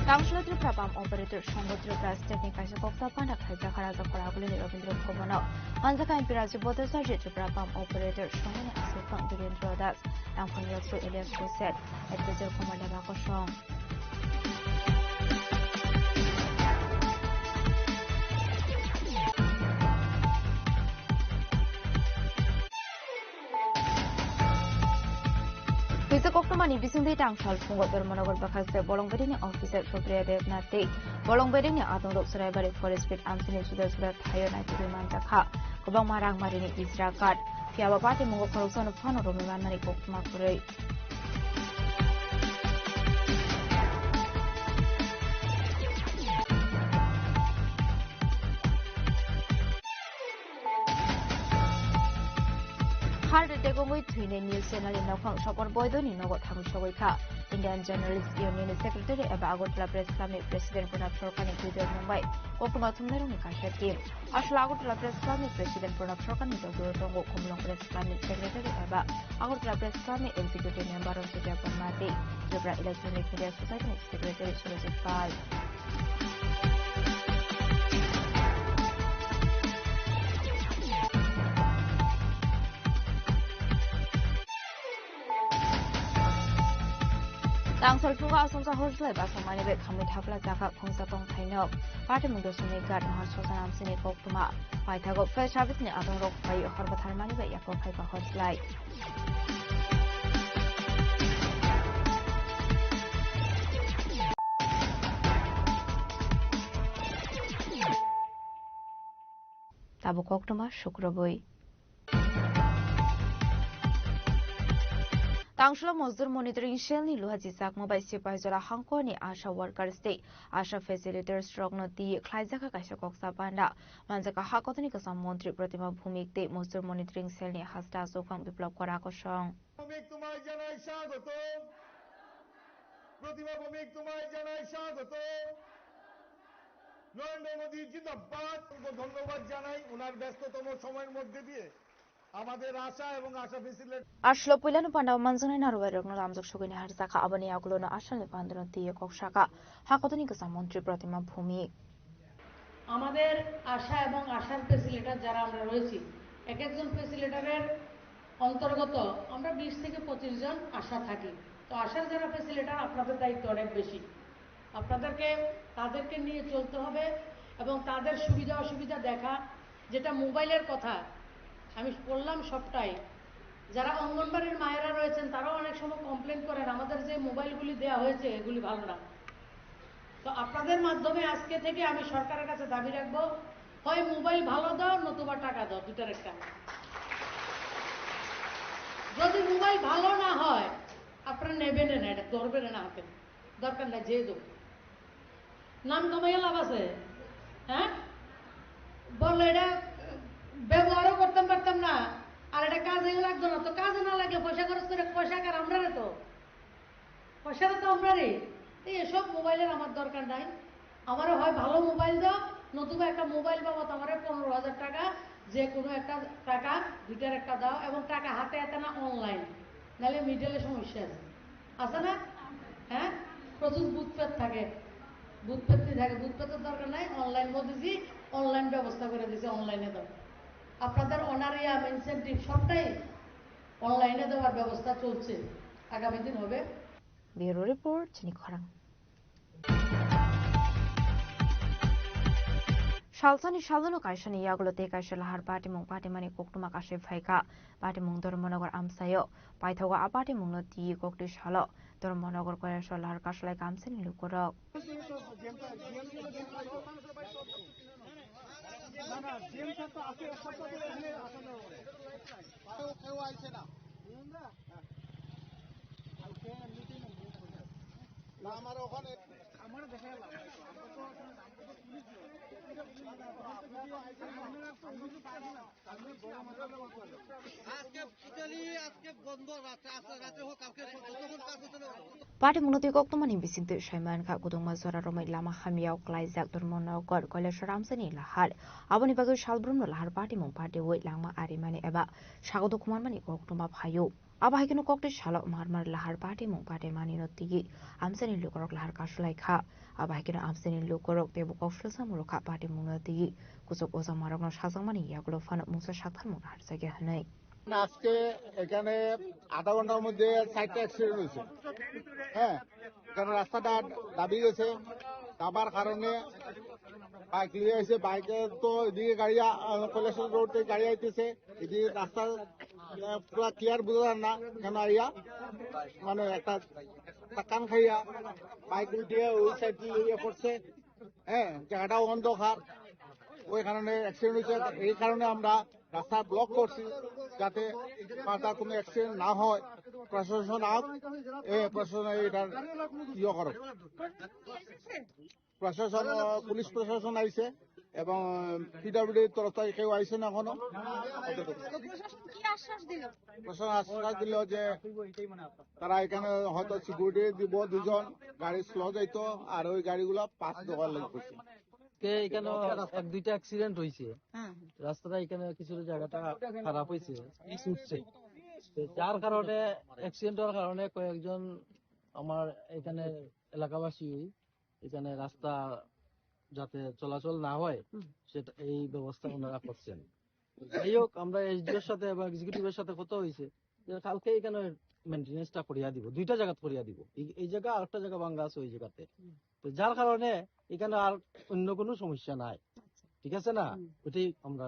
Tangsulo Tripura Bam Operator Songho Tripura State ni kaisa kokta panda khlaijak Raja Khoragulini Rabindra Bhavan o. Manjakha M P Rajiv Bhattacharya, Tripura Bam Operator Songho ni aswk phang Birendra Das, Nangphani Rasu alias Koset, Advisor Kumar Deba kosong. Phaijak koktwmani bisingtwi tangsal phungo Dharmanagar bwkhakse Bolongbedini officer Supriya Debnath tei Bolongbedini adongrok Chwraibari Forest Beat amchini juda juda thaio naitugwi manjakha. Kwbangma rangmarini ijra card, phiyaba patimungo khoroksano phano romwi manmani koktwma kwrwi. Heart attack wngwi thwinai news channel ni nokhorok Sopor Boidoni nogo thangwi sogwi kha. Indian Journalist Union ni Secretary eba Agartala Press Club ni President Pranab Sarkar ni twitter mung bai koktwma thumnairokni kaisa team. Aswk Agartala Press Club ni President Pranab Sarkar ni dogwi tongo Khumulwng Press Club ni Secretary eba Agartala Press Club ni Executive Member Ranjit Debbarma tei Tripura Electronic Media Society ni Secretary Surajit Pal. Tangsal phungo asongsa hor slai basongmani bai khamwi thapla jakha khungsa tongthaino. Patimung dosomni gat maha sosan amsini koktwma. Paithago fire service ni adongrok bai hor bwtharmani bai yaphok hai ba hor slai. Tabuk koktwma sukrubwi. Tangshla Mozdur Monitoring Cell ni luha chichakma bai Sipahijola hangkoni ASHA workers tei ASHA facilitators rokno twi khlaijak kaisa koksa panda. Manjak hakotoni kwcham montri Pratima Bhumik tei Mozdur Monitoring Cell ni hasta aswkang Biplab Kora kosong. Bhowmik, তোমায় জানাই স্বাগত। প্রতিমা ভৌমিক, তোমায় জানাই স্বাগত। নরেন্দ্র মোদী জিন্দাবাদ। ধন্যবাদ জানাই ওনার ব্যস্ততম সময়ের মধ্যে দিয়ে আমাদের আশা এবং আশা facility Aslo puilano panda manjaknai narwai rokno lamjak sugini harjaka, aboni yagulono asalni pandano twiwi kok saka. Hakotoni kwcham montri Pratima Bhumik. আমাদের আশা এবং আশার ফেসিলিটার যারা আমরা রয়েছি, এক একজন ফেসিলিটারের অন্তর্গত আমরা বিশ থেকে পঁচিশ জন আশা থাকি। তো আশার যারা ফেসিলিটার, আপনাদের দায়িত্ব অনেক বেশি। আপনাদেরকে, তাদেরকে নিয়ে চলতে হবে এবং তাদের সুবিধা অসুবিধা দেখা, যেটা মোবাইলের কথা আমি বললাম সবটাই। যারা অঙ্গনবাড়ির মায়েরা রয়েছেন, তারাও অনেক সময় কমপ্লেন করেন, "আমাদের যে মোবাইলগুলি দেওয়া হয়েছে, এগুলি ভালো না।" তো আপনাদের মাধ্যমে আজকে থেকে আমি সরকারের কাছে দাবি রাখবো, হয় মোবাইল ভালো দাও, নতুবা টাকা দাও, দুটার একটা। যদি মোবাইল ভালো না হয়, আপনারা নেবেন না, এটা ধরবেন না হাতে, দরকার নাই, যেয়ে দেবো। নাম কামাইয়া লাভ আছে? হ্যাঁ, বললো এটা ব্যবহারও করতাম পারতাম না, আর এটা কাজেও লাগতো না। তো কাজে না লাগে পয়সা খরচ করে, পয়সা কার? আমরারে তো, পয়সাটা তো আমরারে। এই এসব মোবাইলের আমার দরকার নাই। আমারে হয় ভালো মোবাইল দাও, নতুবা একটা মোবাইল বাবদ আমারে পনেরো হাজার টাকা, যে কোনো একটা টাকা, দুইটার একটা দাও, এবং টাকা হাতে হাতে না, অনলাইন, নাহলে মিডলে সমস্যা আছে। আছে না? হ্যাঁ, প্রচুর বুথ পেট থাকে, বুথ পেট থাকে, বুথ পেটের দরকার নাই। অনলাইন মোদিজি অনলাইন ব্যবস্থা করে দিছে, অনলাইনে দাও। আপনাদের অনারিয়াম, ইনসেনটিভ সবটাই অনলাইনে দেওয়ার ব্যবস্থা চলছে, আগামী দিন হবে। Bureau report, Chini Khorang. Salsani salono kaisani yagulo tei kaisa lahar patimung patimani koktwma kasui phaikha. Patimung Dharmanagar amchaio paithago. A patimungno twi koktwi salo Dharmanagar Kailasor lahar kasulai kamsani lukurok. আজকে টোটালি আজকে বন্ধ রাখছে, আজকে রাতে হোক, কালকে হোক, যতক্ষণ কাজ হচ্ছে না। Patimungno twi koktwmani bisingtwi sai mankha, kwdwngma jora romwi lama hamya o klaijak Dharmanagar Kailasor amchaini lahar. Aboni bagwi salbrumno lahar patimung patiwi langma arimani eba sagodo khumarmani koktwma phaio. Abo hai kheno koktwi salo mar mar lahar patimung patimani no twi amchaini lukurok lahar kasulai kha. Abo hai kheno amchaini lukurok teibo kok swlwsa muru kha patimungno twi kuchuk ojamarokno sajakmani yagulo phano mungsa saktharmung naharjakya hwnwi. আজকে এখানে আধা ঘন্টার মধ্যে চারটা অ্যাক্সিডেন্ট হয়েছে। হ্যাঁ, কারণ রাস্তাটা দাবি গেছে, দাবার কারণে বাইক নিয়ে এসে, বাইকে তো এদিকে গাড়ি আ-, আ, কৈলাসহর রোড থেকে গাড়ি আইতেছে, এদিকে রাস্তা আহ, পুরা ক্লিয়ার বোঝা যায় না, কেন আইয়া মানে একটা কান খাইয়া বাইক উল্টিয়ে ওই সাইড দিয়ে ইয়ে করছে। হ্যাঁ, জায়গাটাও অন্ধকার, ওই কারণে অ্যাক্সিডেন্ট হয়েছে। এই কারণে আমরা রাস্তা ব্লক করছি, যাতে পাল্টা কোনো অ্যাক্সিডেন্ট না হয়। প্রশাসন আপ, এ, প্রশাসন এটার ইয়ে করো। প্রশাসন, আহ, পুলিশ প্রশাসন আইছে এবং পিডব্লিউডির তরফ থেকে কেউ আইছে না এখনো। প্রশাসন কি আশ্বাস দিল? প্রশাসন আশ্বাস দিল যে তারা এখানে হয়তো সিকিউরিটি দিব দুজন, গাড়ি স্লো যাইতো, আর ওই গাড়িগুলো পাস দেওয়ার লাগবে। কে এখানে এক দুইটা অ্যাক্সিডেন্ট হয়েছে, হ্যাঁ। রাস্তাটা এখানে কিছু জায়গাটা খারাপ হয়েছে, ইট উঠছে। তো যার কারণে, অ্যাক্সিডেন্ট হওয়ার কারণে কয়েকজন আমার এখানে এলাকাবাসী এখানে রাস্তা যাতে চলাচল না হয়, হুম। সেটা, এই ব্যবস্থা ওনারা করছেন। যাই হোক, আমরা এসডিওর সাথে এবং এক্সিকিউটিভের সাথে কথা হয়েছে যে কালকে এখানে মেইনটেনেন্সটা করিয়া দিব, দুইটা জায়গাত করিয়া দিব। এই, এই জায়গা আরেকটা জায়গা ভাঙ্গা আছে ওই জায়গাতে। হুম। তো যার কারণে এখানে আর অন্য কোনো সমস্যা নাই, আচ্ছা। ঠিক আছে না? হুম। ওইটাই আমরা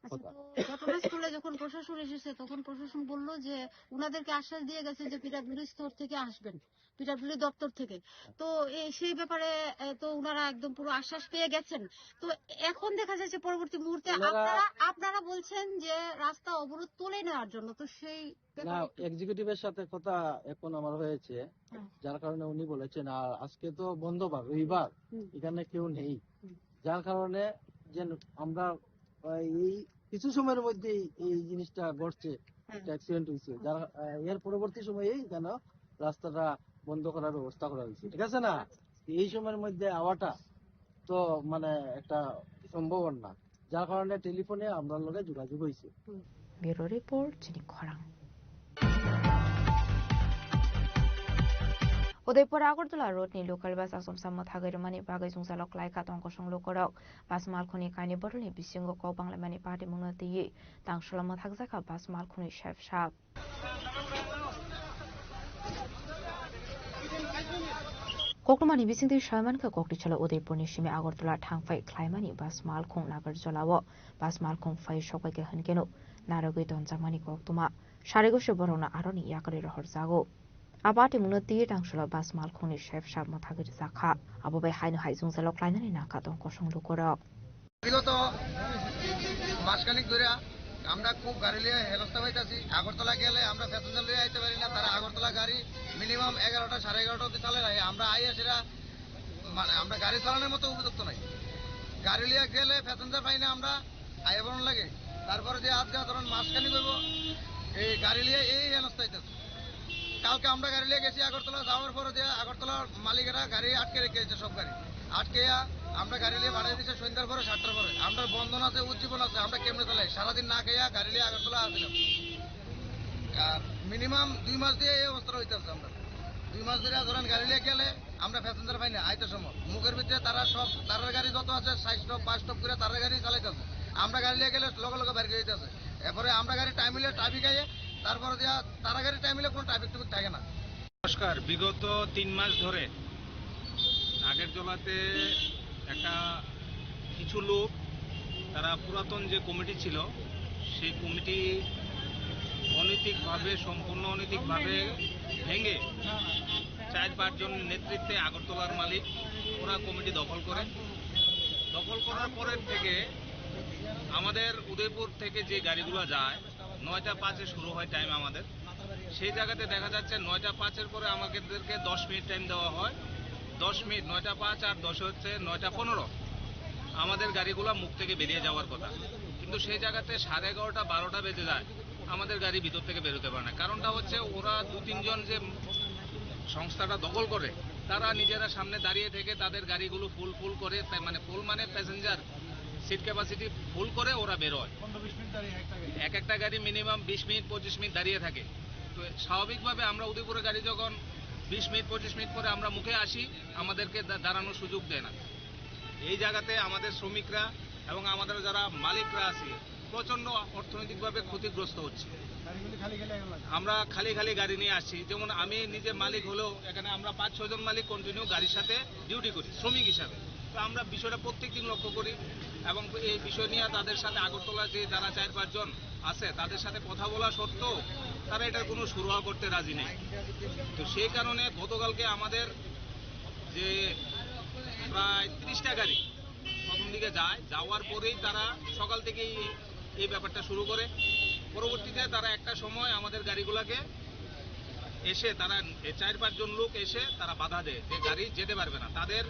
আচ্ছা, কথা। তো ঘটনাস্থলে যখন প্রশাসন এসেছে, তখন প্রশাসন বলল যে ওনাদেরকে আশ্বাস দিয়ে গেছে যে পিডাব্লিউডি স্তর থেকে আসবেন, পিডাব্লিউডি দপ্তর থেকে। তো এই, সেই ব্যাপারে, এ, তো ওনারা একদম পুরো আশ্বাস পেয়ে গেছেন। তো এখন দেখা যাচ্ছে পরবর্তী মুহূর্তে ওনারা আপনারা, আপনারা বলছেন যে রাস্তা অবরোধ তুলে নেওয়ার জন্য। তো সেই না, ব্যাপারে একটু এক্সিকিউটিভ এর সাথে কথা এখন আমার হয়েছে, হ্যাঁ। যার কারণে উনি বলেছেন, আর আজকে তো বন্ধবার, রবিবার, হুম। এখানে কেউ নেই, হুম। যার কারণে যে আমরা, আহ, এই কিছু সময়ের মধ্যেই এই জিনিসটা ঘটছে, হ্যাঁ। একটা অ্যাক্সিডেন্ট হয়েছে, যার, আহ, এর পরবর্তী সময়ে এখানে রাস্তাটা বন্ধ করার ব্যবস্থা করা হয়েছে, ঠিক আছে না? আচ্ছা। এই সময়ের মধ্যে আওয়াটা তো মানে একটা সম্ভব না, যার কারণে টেলিফোনে আমরা লগে যোগাযোগ হয়েছে। Bureau report, Chini Khorang. Udaipur Agartala road ni local bus asomsa mwthagwi rwmani bagwi jwngjalo klaikha tong kosong lukurok. Bus malkhungni kainwi bodolni bisingo kok banglaimani patimungno twiwi tangsola mwthakjakha bus malkhungni sep sap. Koktwmani bisingtwi saimankha, kokti salo Udaipurni simi Agartala thangphai khlaimani bus malkhung Nagarjolao bus malkhung phai sokbaikha hwnkeno narwgwi tonjakmani koktwma. Sarigo se borokno aroni yakarwi rohorjago. A patimungno twiwi tangsola bus malkhungni sep sap mwthagwi rwjakha. Abo bai haino hai jwngjalo klainani nangkha tong kosong lukurok. বিগত মাসখানেক ধরে আমরা খুব গাড়ি নিয়ে হেনস্থা হইতাছি। আগরতলা গেলে আমরা প্যাসেঞ্জার লইয়া আইতে পারি না, তারা আগরতলা গাড়ি মিনিমাম এগারোটা, সাড়ে এগারোটা অবধি চালায় না। আমরা আইয়া সেটা মানে আমরা গাড়ি চালানোর মতো উপযুক্ত নাই। গাড়ি নিয়ে গেলে প্যাসেঞ্জার পাই না আমরা, আইয়া বরণ লাগে। তারপরে যে আজকে ধরুন মাসখানেক হইব এই গাড়ি নিয়ে এই হেনস্থা হইতাছে। কালকে আমরা গাড়ি নিয়ে গেছি আগরতলা, যাওয়ার পরে যে আগরতলার মালিকেরা গাড়ি আটকে রেখে দিয়েছে সব গাড়ি। আটকে আমরা গাড়ি নিয়ে বাড়াই দিচ্ছে সন্ধ্যার পরে সাতটার পরে। আমরা বন্ধন আছে, উজ্জীবন আছে, আমরা কেমনে চালাই? সারাদিন না খেয়ে গাড়ি নিয়ে আগরতলা আসলাম। আর মিনিমাম দুই মাস দিয়ে এই অবস্থা হইতে আছে আমরা। দুই মাস ধরে ধরেন গাড়ি নিয়ে গেলে আমরা প্যাসেঞ্জার পাই না, আইতে সময় মুখের ভিতরে তারা সব তারার গাড়ি যত আছে সাইজ টপ, বাস টপ করে তারার গাড়ি চালাইতেছে। আমরা গাড়ি নিয়ে গেলে লগে লগে বাইরে যেতেছে। এরপরে আমরা গাড়ি টাইম হইলে ট্রাফিক আইয়ে, তারপরে দিয়া তারা গাড়ি টাইম হইলে কোনো ট্রাফিক টুফিক থাকে না। নমস্কার, বিগত তিন মাস ধরে নাগেরজলাতে একটা কিছু লোক, তারা পুরাতন যে কমিটি ছিল, সেই কমিটি অনৈতিকভাবে, সম্পূর্ণ অনৈতিকভাবে ভেঙে চার পাঁচজন নেতৃত্বে আগরতলার মালিক ওরা কমিটি দখল করে। দখল করার পরের থেকে আমাদের উদয়পুর থেকে যে গাড়িগুলো যায়, নয়টা পাঁচে শুরু হয় টাইম আমাদের। সেই জায়গাতে দেখা যাচ্ছে নয়টা পাঁচের পরে আমাদেরকে দশ মিনিট টাইম দেওয়া হয়। দশ মিনিট, নয়টা পাঁচ আর দশ হচ্ছে নয়টা পনেরো, আমাদের গাড়িগুলো মুখ থেকে বেরিয়ে যাওয়ার কথা। কিন্তু সেই জায়গাতে সাড়ে এগারোটা, বারোটা বেজে যায়, আমাদের গাড়ি ভিতর থেকে বেরোতে পারে না। কারণটা হচ্ছে ওরা দু তিনজন যে সংস্থাটা দখল করে, তারা নিজেরা সামনে দাঁড়িয়ে থেকে তাদের গাড়িগুলো ফুল ফুল করে, তাই মানে ফুল মানে প্যাসেঞ্জার সিট ক্যাপাসিটি ফুল করে ওরা বেরোয়। এক একটা গাড়ি মিনিমাম বিশ মিনিট, পঁচিশ মিনিট দাঁড়িয়ে থাকে। তো স্বাভাবিকভাবে আমরা উদয়পুরে গাড়ি যখন বিশ মিনিট, পঁচিশ মিনিট পরে আমরা মুখে আসি, আমাদেরকে দা-, দাঁড়ানোর সুযোগ দেয় না। এই জায়গাতে আমাদের শ্রমিকরা এবং আমাদের যারা মালিকরা আছি, প্রচণ্ড অর্থনৈতিকভাবে ক্ষতিগ্রস্ত হচ্ছে। আমরা খালি খালি গাড়ি নিয়ে আসছি। যেমন আমি নিজে মালিক হলেও এখানে আমরা পাঁচ ছজন মালিক কন্টিনিউ গাড়ির সাথে ডিউটি করি শ্রমিক হিসাবে। তো আমরা বিষয়টা প্রত্যেক দিন লক্ষ্য করি এবং এই বিষয় নিয়ে তাদের সাথে আগরতলা যে যারা চার পাঁচজন আছে তাদের সাথে কথা বলা সত্ত্বেও তারা এটার কোনো সুরাহা করতে রাজি নেই। তো সেই কারণে গতকালকে আমাদের যে প্রায় তিরিশটা গাড়ি প্রথম দিকে যায়, যাওয়ার পরেই তারা সকাল থেকেই এই ব্যাপারটা শুরু করে। পরবর্তীতে তারা একটা সময় আমাদের গাড়িগুলোকে এসে তারা এ চার পাঁচজন লোক এসে তারা বাধা দেয় যে গাড়ি যেতে পারবে না, তাদের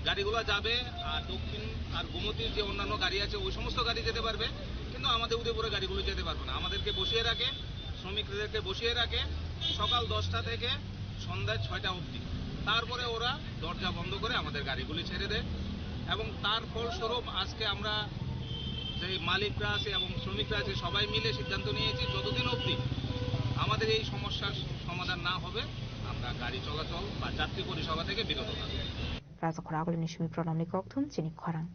গাড়িগুলো যাবে আর দক্ষিণ আর গোমতীর যে অন্যান্য গাড়ি আছে ওই সমস্ত গাড়ি যেতে পারবে, কিন্তু আমাদের উদয়পুরের গাড়িগুলো যেতে পারবে না। আমাদেরকে বসিয়ে রাখে, শ্রমিকদেরকে বসিয়ে রাখে সকাল দশটা থেকে সন্ধ্যা ছয়টা অবধি। তারপরে ওরা দরজা বন্ধ করে আমাদের গাড়িগুলি ছেড়ে দেয় এবং তার ফলস্বরূপ আজকে আমরা যে মালিকরা আছে এবং শ্রমিকরা আছে সবাই মিলে সিদ্ধান্ত নিয়েছি যতদিন অবধি আমাদের এই সমস্যার সমাধান না হবে আমরা গাড়ি চলাচল বা যাত্রী পরিষেবা থেকে বিরত থাকব। Rajakhor agulini simi pranamni kokthum chini khorang.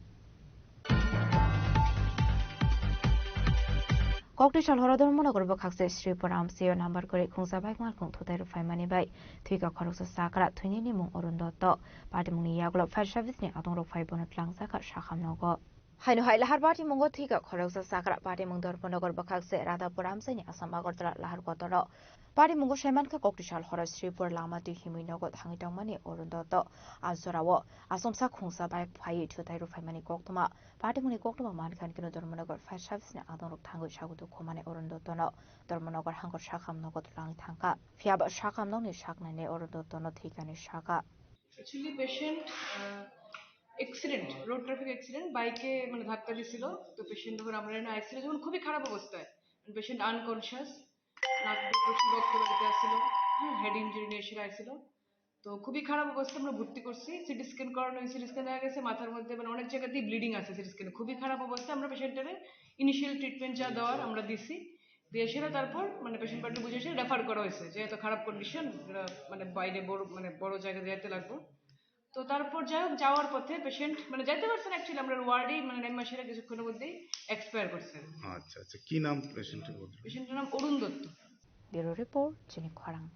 Kokti sal horo Dharmanagar bwkhakse Sripuram C O number kwrwi khungsa bike malkhung thutai rwphaimani bai thwikha khoroksa chakra, thwinini mung Arun Dotto. Patimungni yagulo fire service ni adongrok phai bono twlangjakha sakham nogo. Haino hai lahar patimungo thwikha khoroksa chakra. Patimung Dharmanagar bwkhak se Radhapur amchaini Assam Agartala lahar kotorno. Patimungo saimankha koktwsal horo Sripur lama twi himwi nogo thangwi tongmani Arun Dutta. A jorao asomsa khungsa bike phaiwi thwtai rwphaimani koktwma. Patimungni koktwma mankha hwnkhe Dharmanagar fire service ni adongrok thangwi sagudo khumani Arun Duttano. Dharmanagar hangkor sakham nogo twlangwi thangkha. Phiyaba sakham nokni saknaini Arun Duttano thwikani sakha. Actually, patient, uh, accident, road traffic accident, বাইকে মানে ধাক্কা দিছিল। তো পেশেন্ট তখন আমরা এনে আইসিইউ যখন খুবই খারাপ অবস্থায়, পেশেন্ট আনকনশিয়াস, নাক দিয়ে প্রচুর রক্ত বেরোতে আসছিল, হ্যাঁ, হেড ইঞ্জুরি নিয়ে এসে আইসিইউ। তো খুবই খারাপ অবস্থা, আমরা ভর্তি করছি। সিটি স্ক্যান করানো হয়েছে, সিটি স্ক্যান দেখা গেছে মাথার মধ্যে মানে অনেক জায়গাতেই ব্লিডিং আছে সিটি স্ক্যানে। খুবই খারাপ অবস্থা, আমরা পেশেন্টটারে ইনিশিয়াল ট্রিটমেন্ট যা দেওয়ার আমরা দিছি। দিয়ে সেটা তারপর মানে পেশেন্ট পার্টি বুঝে এসে রেফার করা হয়েছে, যে এত খারাপ কন্ডিশন, মানে বাইরে বড়, মানে বড় জায়গায় যাইতে লাগবো। তো তারপর যাই হোক, যাওয়ার পথে পেশেন্ট মানে যাইতে পারছেন, অ্যাকচুয়ালি আমরা ওয়ার্ডেই মানে নেমে সেটা কিছুক্ষণের মধ্যেই এক্সপায়ার করছেন। আচ্ছা, আচ্ছা, কি নাম পেশেন্টের? পেশেন্টের নাম অরুণ Dutta. Bureau report, Chini Khorang.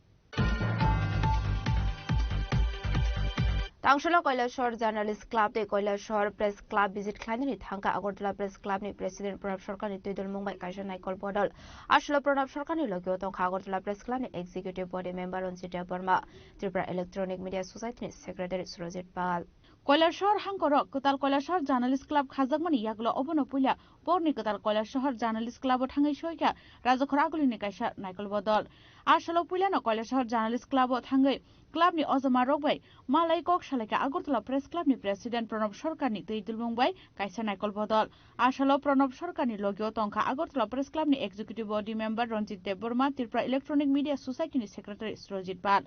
Tangsholo Koilashahar Journalist Club tei Koilashahar Press Club visit khlainani thangkha Agartala Press Club ni President Pranab Sarkar ni twi dulmung bai kaisa naikol bodol. Asolo Pranab Sarkar ni logio tongkha Agartala Press Club ni Executive Body Member Ranjit Debbarma, Tripura Electronic Media Society ni Secretary Surajit Pal. Koilashahar hangkorok kwtal Koilashahar Journalist Club khajakmani yagulo obono puila porni kwtal Koilashahar Journalist Club o thangwi soikha Rajakhor Agulini kaisa naikol bodol. Asolo puilano Koilashahar Journalist Club o thangwi club ni ojoma rok bai malai kok salaikha Agartala Press Club ni President Pranab Sarkar ni twi dulmung bai kaisa naikol bodol. Asolo Pranab Sarkar ni logio tongkha Agartala Press Club ni Executive Body Member Ranjit Debbarma, Tripura Electronic Media Society ni Secretary Surajit Pal,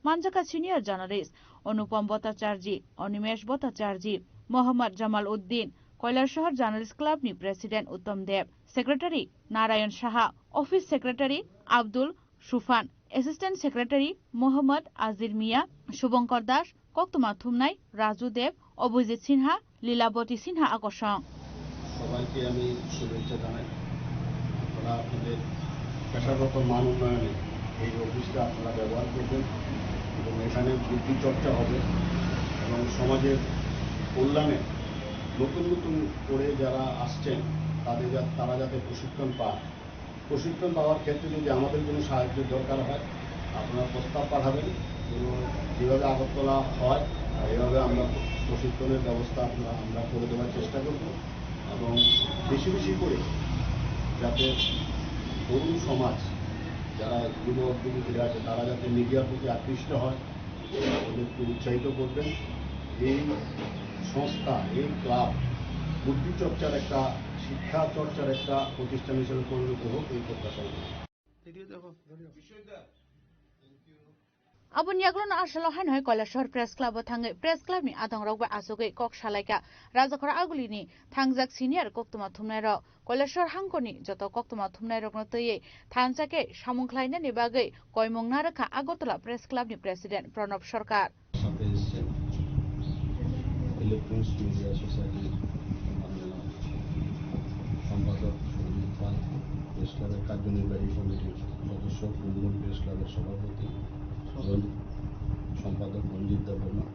manjakha senior journalist Anupam Bhattacharjee, Animesh Bhattacharjee, Mohammad Jamal Uddin, Koilashahar Journalist Club ni President Uttam Deb, Secretary Narayan Saha, Office Secretary Abdul Sufan, Assistant Secretary Mohammad Azir Mia, Shubhankar Das, koktwma thumnai Raju Deb, Abhijit Sinha, Lilaboti Sinha akosong. সবাইকে আমি শুভেচ্ছা জানাই। আপনারা আপনাদের পেশাগত মান উন্নয়নে এই অফিসটা আপনারা ব্যবহার করবেন এবং এখানে বুদ্ধি চর্চা হবে এবং সমাজের কল্যাণে নতুন নতুন করে যারা আসছেন তাদের যা-, তারা যাতে প্রশিক্ষণ পান। প্রশিক্ষণ পাওয়ার ক্ষেত্রে যদি আমাদের কোনো সাহায্যের দরকার হয়, আপনারা প্রস্তাব পাঠাবেন এবং যেভাবে আগরতলা হয়, এইভাবে আমরা প্রশিক্ষণের ব্যবস্থা আমরা, আমরা করে দেওয়ার চেষ্টা করব এবং বেশি বেশি করে যাতে তরুণ সমাজ, যারা যুব উদ্যোগী ফিরে আছে, তারা যাতে মিডিয়ার প্রতি আকৃষ্ট হয়, ওদেরকে উৎসাহিত করবেন। এই সংস্থা, এই ক্লাব বুদ্ধি চর্চার একটা, শিক্ষা চর্চার একটা প্রতিষ্ঠান হিসেবে পরিণত হোক, এই প্রত্যাশা রাখি। Aboni yagulono asalo haino hai Koilashahar Press Club o thangwi Press Club ni adongrok bai achugwi kok salaikha Rajakhor Agulini thangjak senior koktwma thumnairok. Koilashahar hangkorni joto koktwma thumnairokno twiwi thansa khe samung khlainani bagwi koimung narwkha Agartala Press Club ni President Pranab Sarkar. সাথে এসেছেন electronics media সোসাইটির মাননীয় সম্পাদক সঞ্জিত পাল, প্রেস ক্লাবের কার্যনির্বাহী কমিটির সদস্য, কুমকুম প্রেস ক্লাবের সভাপতি, রঞ্জিত, সম্পাদক রঞ্জিত দেববর্মা,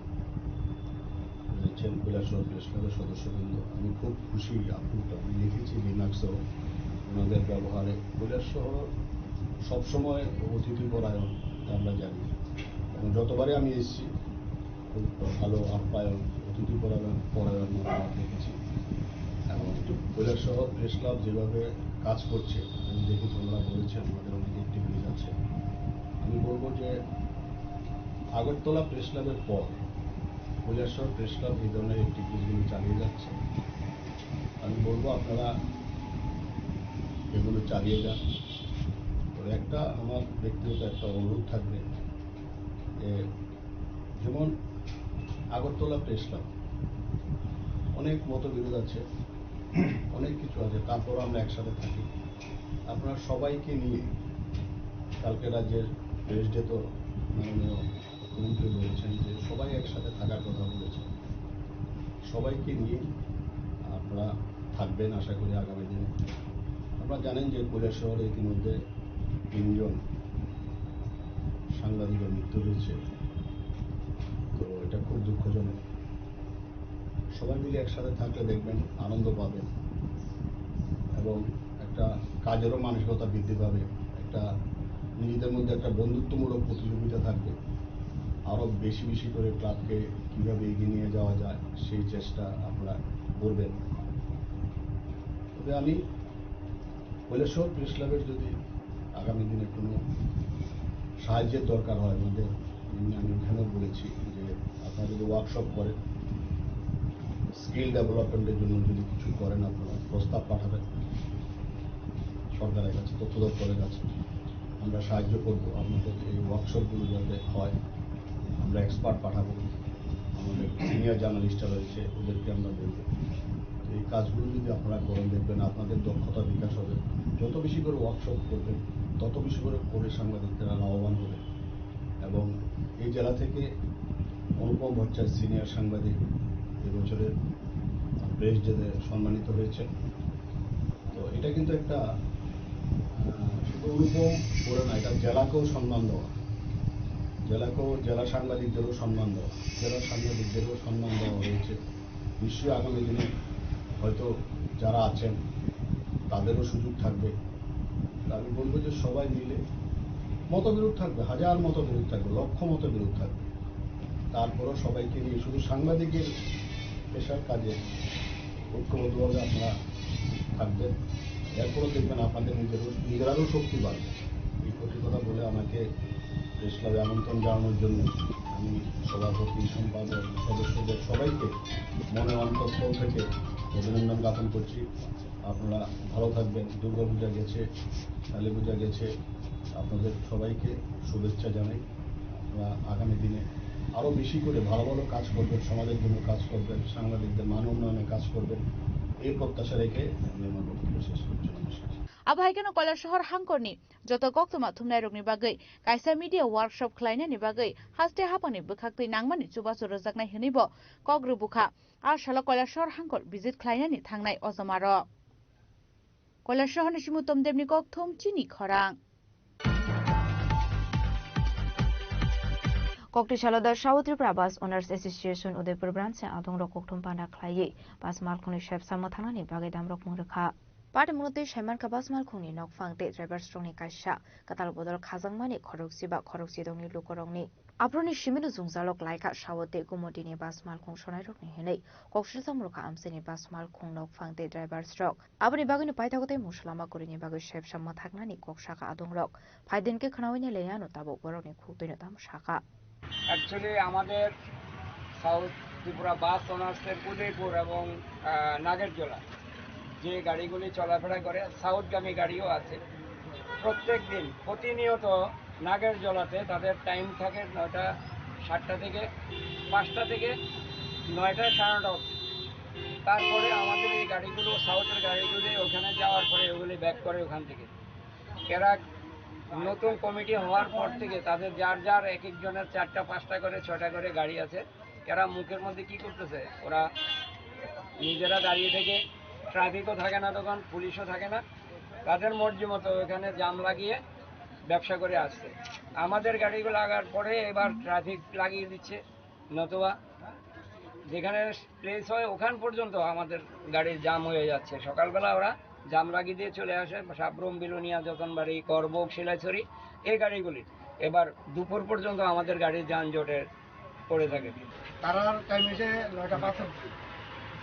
রয়েছেন কৈলাসহর প্রেস ক্লাবের সদস্যবৃন্দ। আমি খুব খুশি, আপ্লুত। আমি দেখেছি রিমার্কসেও ওনাদের ব্যবহারে। কৈলাসহর সবসময় অতিথি পরায়ণ, এটা আমরা জানি, এবং যতবারই আমি এসেছি খুব ভালো আপ্যায়ন, অতিথি পরায়ণ, পরায়ণ আমরা দেখেছি। এবং কৈলাসহর প্রেস ক্লাব যেভাবে কাজ করছে, আমি দেখি তোমরা বলেছেন ওনাদের অনেক অ্যাক্টিভিটিস আছে। আমি বলবো যে আগরতলা প্রেস ক্লাবের পর কৈলাসহর প্রেস ক্লাব এই ধরনের অ্যাক্টিভিটিসগুলো চালিয়ে যাচ্ছে। আমি বলবো আপনারা এগুলো চালিয়ে যান। তবে একটা আমার ব্যক্তিগত একটা অনুরোধ থাকবে যে যেমন আগরতলা প্রেস ক্লাব, অনেক মতবিরোধ আছে, অনেক কিছু আছে, তারপরও আমরা একসাথে থাকি। আপনারা সবাইকে নিয়ে কালকে রাজ্যের প্রেস ডে তো মাননীয় মুখ্যমন্ত্রী বলেছেন যে সবাই একসাথে থাকার কথা বলেছেন। সবাইকে নিয়ে আপনারা থাকবেন আশা করি আগামী দিনে। আপনারা জানেন যে কৈলাসহরে ইতিমধ্যে তিনজন সাংবাদিকের মৃত্যু হয়েছে, তো এটা খুব দুঃখজনক। সবাই মিলে একসাথে থাকলে দেখবেন আনন্দ পাবেন এবং একটা কাজেরও মানসিকতা বৃদ্ধি পাবে, একটা নিজেদের মধ্যে একটা বন্ধুত্বমূলক প্রতিযোগিতা থাকবে। আরও বেশি বেশি করে ক্লাবকে কীভাবে এগিয়ে নিয়ে যাওয়া যায় সেই চেষ্টা আপনারা করবেন। তবে আমি কৈলাসহর প্রেস ক্লাবের যদি আগামী দিনে কোনো সাহায্যের দরকার হয় আমাদের, এমনি আমি এখানেও বলেছি যে আপনারা যদি ওয়ার্কশপ করেন, স্কিল ডেভেলপমেন্টের জন্য যদি কিছু করেন, আপনারা প্রস্তাব পাঠাবেন সরকারের কাছে, তথ্য দপ্তরের কাছে। আমরা সাহায্য করব আপনাদের এই ওয়ার্কশপগুলো যাতে হয়। আমরা এক্সপার্ট পাঠাবো, আমাদের সিনিয়র জার্নালিস্টরা রয়েছে, ওদেরকে আমরা বলবো। তো এই কাজগুলো যদি আপনারা করেন, দেখবেন আপনাদের দক্ষতা বিকাশ হবে। যত বেশি করে ওয়ার্কশপ করবেন, তত বেশি করে করে সাংবাদিকরা লাভবান হবে। এবং এই জেলা থেকে অনুপম ভট্টাচার্য সিনিয়র সাংবাদিক এবছরের প্রেস ডেতে সম্মানিত হয়েছে। তো এটা কিন্তু একটা, আহ, শুধু অনুপম করে না, এটা জেলাকেও সম্মান দেওয়া, জেলাকেও, জেলা সাংবাদিকদেরও সম্মান দেওয়া, জেলা সাংবাদিকদেরও সম্মান দেওয়া হয়েছে। নিশ্চয়ই আগামী দিনে হয়তো যারা আছেন তাদেরও সুযোগ থাকবে। তো আমি বলবো যে সবাই মিলে, মতবিরোধ থাকবে, হাজার মতবিরোধ থাকবে, লক্ষ মতবিরোধ থাকবে, তারপরও সবাইকে নিয়ে শুধু সাংবাদিকের পেশার কাজে ঐক্যবদ্ধভাবে আপনারা থাকবেন। এরপরও দেখবেন আপনাদের নিজেরও, নিজেরারও শক্তি বাড়বে। এই কঠিন কথা বলে আমাকে প্রেস ক্লাবে আমন্ত্রণ জানানোর জন্য আমি সভাপতি, সম্পাদক, সদস্যদের সবাইকে মনের অন্তঃস্থল থেকে অভিনন্দন জ্ঞাপন করছি। আপনারা ভালো থাকবেন। দুর্গাপূজা গেছে, কালীপূজা গেছে, আপনাদের সবাইকে শুভেচ্ছা জানাই। আপনারা আগামী দিনে আরও বেশি করে ভালো ভালো কাজ করবেন, সমাজের জন্য কাজ করবেন, সাংবাদিকদের মান উন্নয়নে কাজ করবেন, এই প্রত্যাশা রেখে আমি আমার বক্তব্য শেষ করছি। নমস্কার। Abo hai kheno Koilashahar hangkorni joto koktwma thumnairokni bagwi kaisa media workshop khlainani bagwi haste haphangni bwkhaktwi nangmani chubachu rwjaknai hwnwibo kok rwbukha. A salo Koilashahar hangkor visit khlainani thangnai o jamarok. Koilashahar ni Simutom Debni kokthum chini khorang. Kokti salo the South Tripura Bus Owners Association Udaipur branch ni adongrok kokthum panda khlaiwi bus malkhungni sebsa mwthangnani bagwi damrok mung rwkha. Party mwnwi twi saimankha bus malkhungni nokphang tei drivers rokni kaisa kwtal bodol khajakmani khorokchi ba khorokchi dongni lukurokni. Aphuruni simino jwngjalo klaikha Sawo tei Gumotini bus malkhung sonairokni hinwi koksilsa murukha amchaini bus malkhung nokphang tei drivers rok. Aboni bagwino paithago tei musulama kurini bagwi sebsa mwthaknani kok sakha adongrok. Phaidin khe khnaui nai laiya ano tabuk borokni khuk twino tamo sakha. Actually, আমাদের সাউথ ত্রিপুরা বাস ওনার্সের উদয়পুর এবং, আহ, নাগেরজোলা যে গাড়িগুলি চলাফেরা করে, সাউথগামী গাড়িও আছে। প্রত্যেক দিন প্রতিনিয়ত নাগেরজোলাতে তাদের টাইম থাকে নয়টা, সাতটা থেকে, পাঁচটা থেকে নয়টা, সাড়ে নটা অবধি। তারপরে আমাদের এই গাড়িগুলো, সাউথের গাড়িগুলি ওখানে যাওয়ার পরে ওগুলি ব্যাক করে ওখান থেকে। এরা নতুন কমিটি হওয়ার পর থেকে তাদের যার যার এক একজনের চারটা, পাঁচটা করে, ছয়টা করে গাড়ি আছে। এরা মুখের মধ্যে কি করতেছে? ওরা নিজেরা দাঁড়িয়ে থেকে, ট্রাফিকও থাকে না তখন, পুলিশও থাকে না, তাদের মর্জি মতো ওখানে জাম লাগিয়ে ব্যবসা করে আসছে। আমাদের গাড়িগুলো লাগার পরে এবার ট্রাফিক লাগিয়ে দিচ্ছে, নতুবা যেখানে প্লেস হয় ওখান পর্যন্ত আমাদের গাড়ির জাম হয়ে যাচ্ছে। সকালবেলা ওরা জাম লাগিয়ে দিয়ে চলে আসে সাবরুম, বিলোনিয়া, যতনবাড়ি, করবুক, শিলাইছড়ি, এই গাড়িগুলি। এবার দুপুর পর্যন্ত আমাদের গাড়ির যানজটে পড়ে থাকে। তারার টাইম হয়েছে নয়টা পাঁচ অবধি।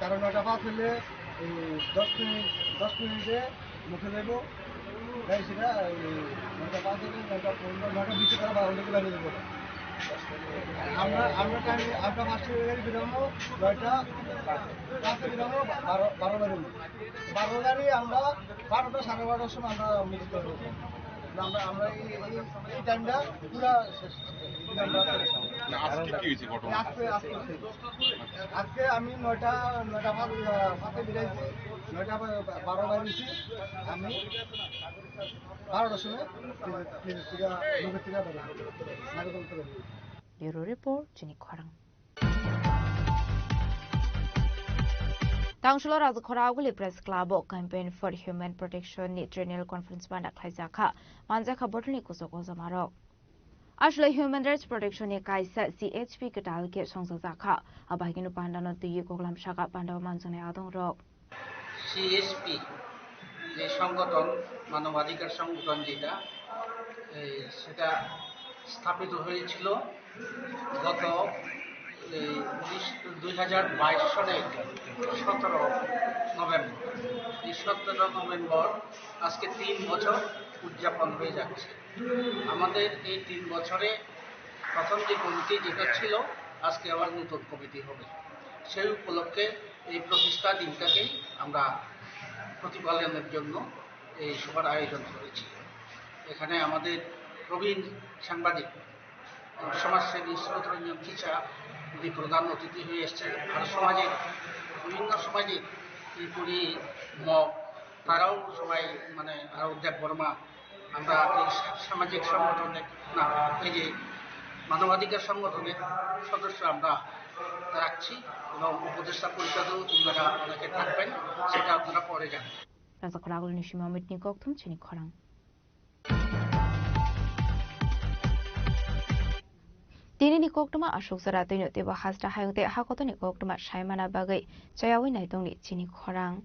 তারা নয়টা পাঁচ হলে এই দশ মিনিট, দশ মিনিটে মুখে যাইব। তাই সেটা এই নয়টা পাঁচ হলে নয়টা পনেরো, নয়টা বিশে তারা বারো দিকে বেরিয়ে যাবো। আমরা, আমরা টাইম, আমরা পাঁচটা গাড়ি বেরোবো, নয়টা পাঁচে বেরোবো, বারো, বারো বেরোবো। বারো গাড়ি আমরা বারোটা, সাড়ে বারোটার সময় আমরা মিলিত হবো। আমরা, আমরা এই, এই, এই টাইমটা পুরা শেষ। না, আজকে কি হয়েছে ঘটনা? আজকে, আজকে, আজকে আমি নয়টা, নয়টা পাঁচ, আহ, পাঁচে বেরিয়েছি, নয়টা বা-, বারো বাইরেছি। আমি বারোটার সময় প্লেস, প্লেস থেকে, রুমের থেকে বেরোবো। নাগরদোলা থেকে বেরোবো। Bureau Report, Chini Khorang. Tangsulo Rajkhora Aguli Press Club o Campaign for Human Protection ni Triennial Conference banda khlaijakha, manjakha bodolni kuchuk ojamarok. Aswlai Human Rights Protection ni kaisa C H P kwtal khe songchajakha. Abo hai kheno pandano twiwi koklam saka pandao manjaknai adongrok. C H P, যে সংগঠন, মানবাধিকার সংগঠন যেটা, এই, সেটা স্থাপিত হয়েছিল গত, এই, উনিশ, দুই হাজার বাইশ সনের সতেরো নভেম্বর। এই সতেরো নভেম্বর আজকে তিন বছর উদযাপন হয়ে যাচ্ছে। আমাদের এই তিন বছরে প্রথম যে কমিটি যেটা ছিল, আজকে আবার নতুন কমিটি হবে। সেই উপলক্ষে এই প্রতিষ্ঠা দিনটাকেই আমরা প্রতিপালনের জন্য এই সভার আয়োজন করেছি। এখানে আমাদের প্রবীণ সাংবাদিক, সমাজসেবী শরৎ রঞ্জন খিচা, উনি প্রধান অতিথি হয়ে এসেছেন। আর সমাজের, বিভিন্ন সমাজের ত্রিপুরী, মগ, তারাও সবাই, মানে, আরও দেববর্মা, আমরা এই সা-, সামাজিক সংগঠনের, না, এই যে মানবাধিকার সংগঠনের সদস্য আমরা রাখছি এবং উপদেষ্টা পরিষদেও ওনারা অনেকে থাকবেন, সেটা আপনারা পরে জানবেন। Rasa khoragul ni simi Amit ni kokthum chini khorang. Tini ni koktwma aswk jora twino teibo hasta hayung tei hakotoni koktwma saimana bagwi chayawi naitongni chini khorang.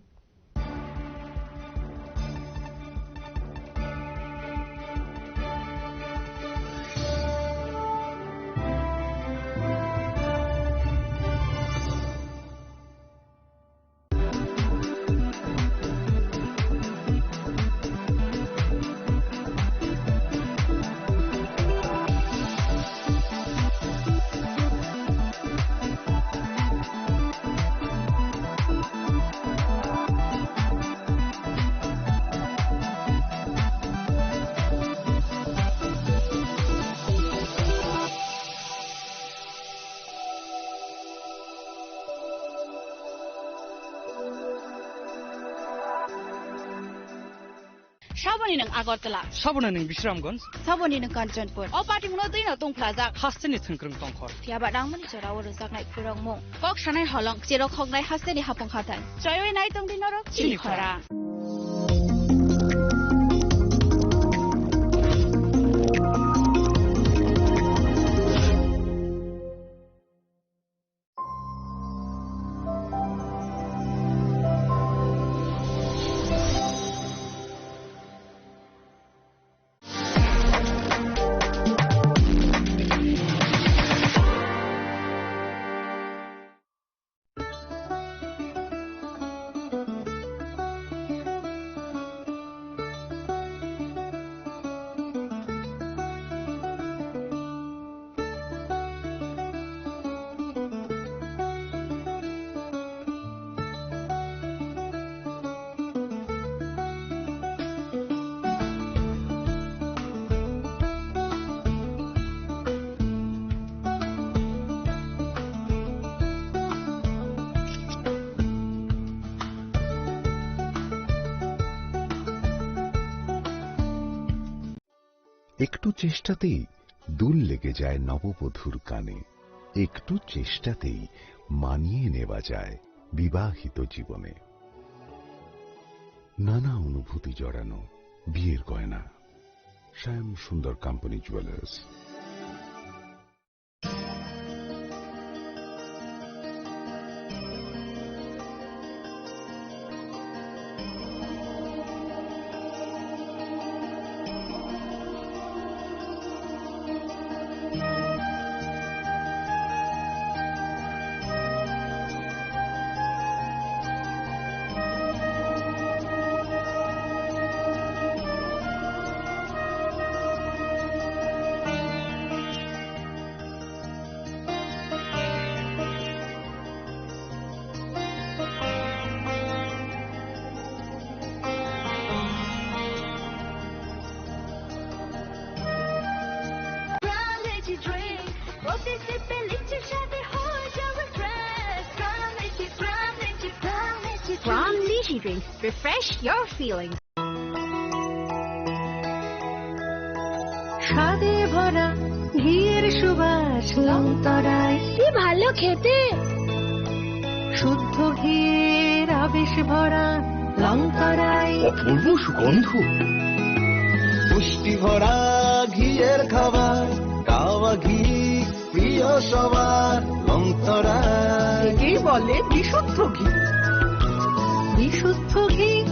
Saboni nwng Agartala. Saboni nwng Bisramganj. Saboni nwng Kanchanpur. O patimungno twino tungphlajak. Hasteni thwngkwrwng tongkhor. Phiyaba nangmani jorao rwjaknai phwrwngmung. Kok sanai holong, cherok hoknai hasteni hapung hathai. Choiwi nai tongdi norok chini khorang. একটু চেষ্টাতেই দুল লেগে যায় নববধূর কানে। একটু চেষ্টাতেই মানিয়ে নেওয়া যায় বিবাহিত জীবনে। নানা অনুভূতি জড়ানো বিয়ের গয়না। শ্যাম সুন্দর company jewellers. From Energy Drink, refresh your feelings. স্বাদে ভরা ঘিয়ের সুবাস লংতরায়। কি ভালো খেতে। শুদ্ধ ঘিয়ের আবেশ ভরা লংতরায়। অপূর্ব সুগন্ধ। পুষ্টি ভরা ঘিয়ের খাবার। ঘি প্রিয় সবার অন্তরায়। একেই বলে বিশুদ্ধ ঘি। বিশুদ্ধ ঘি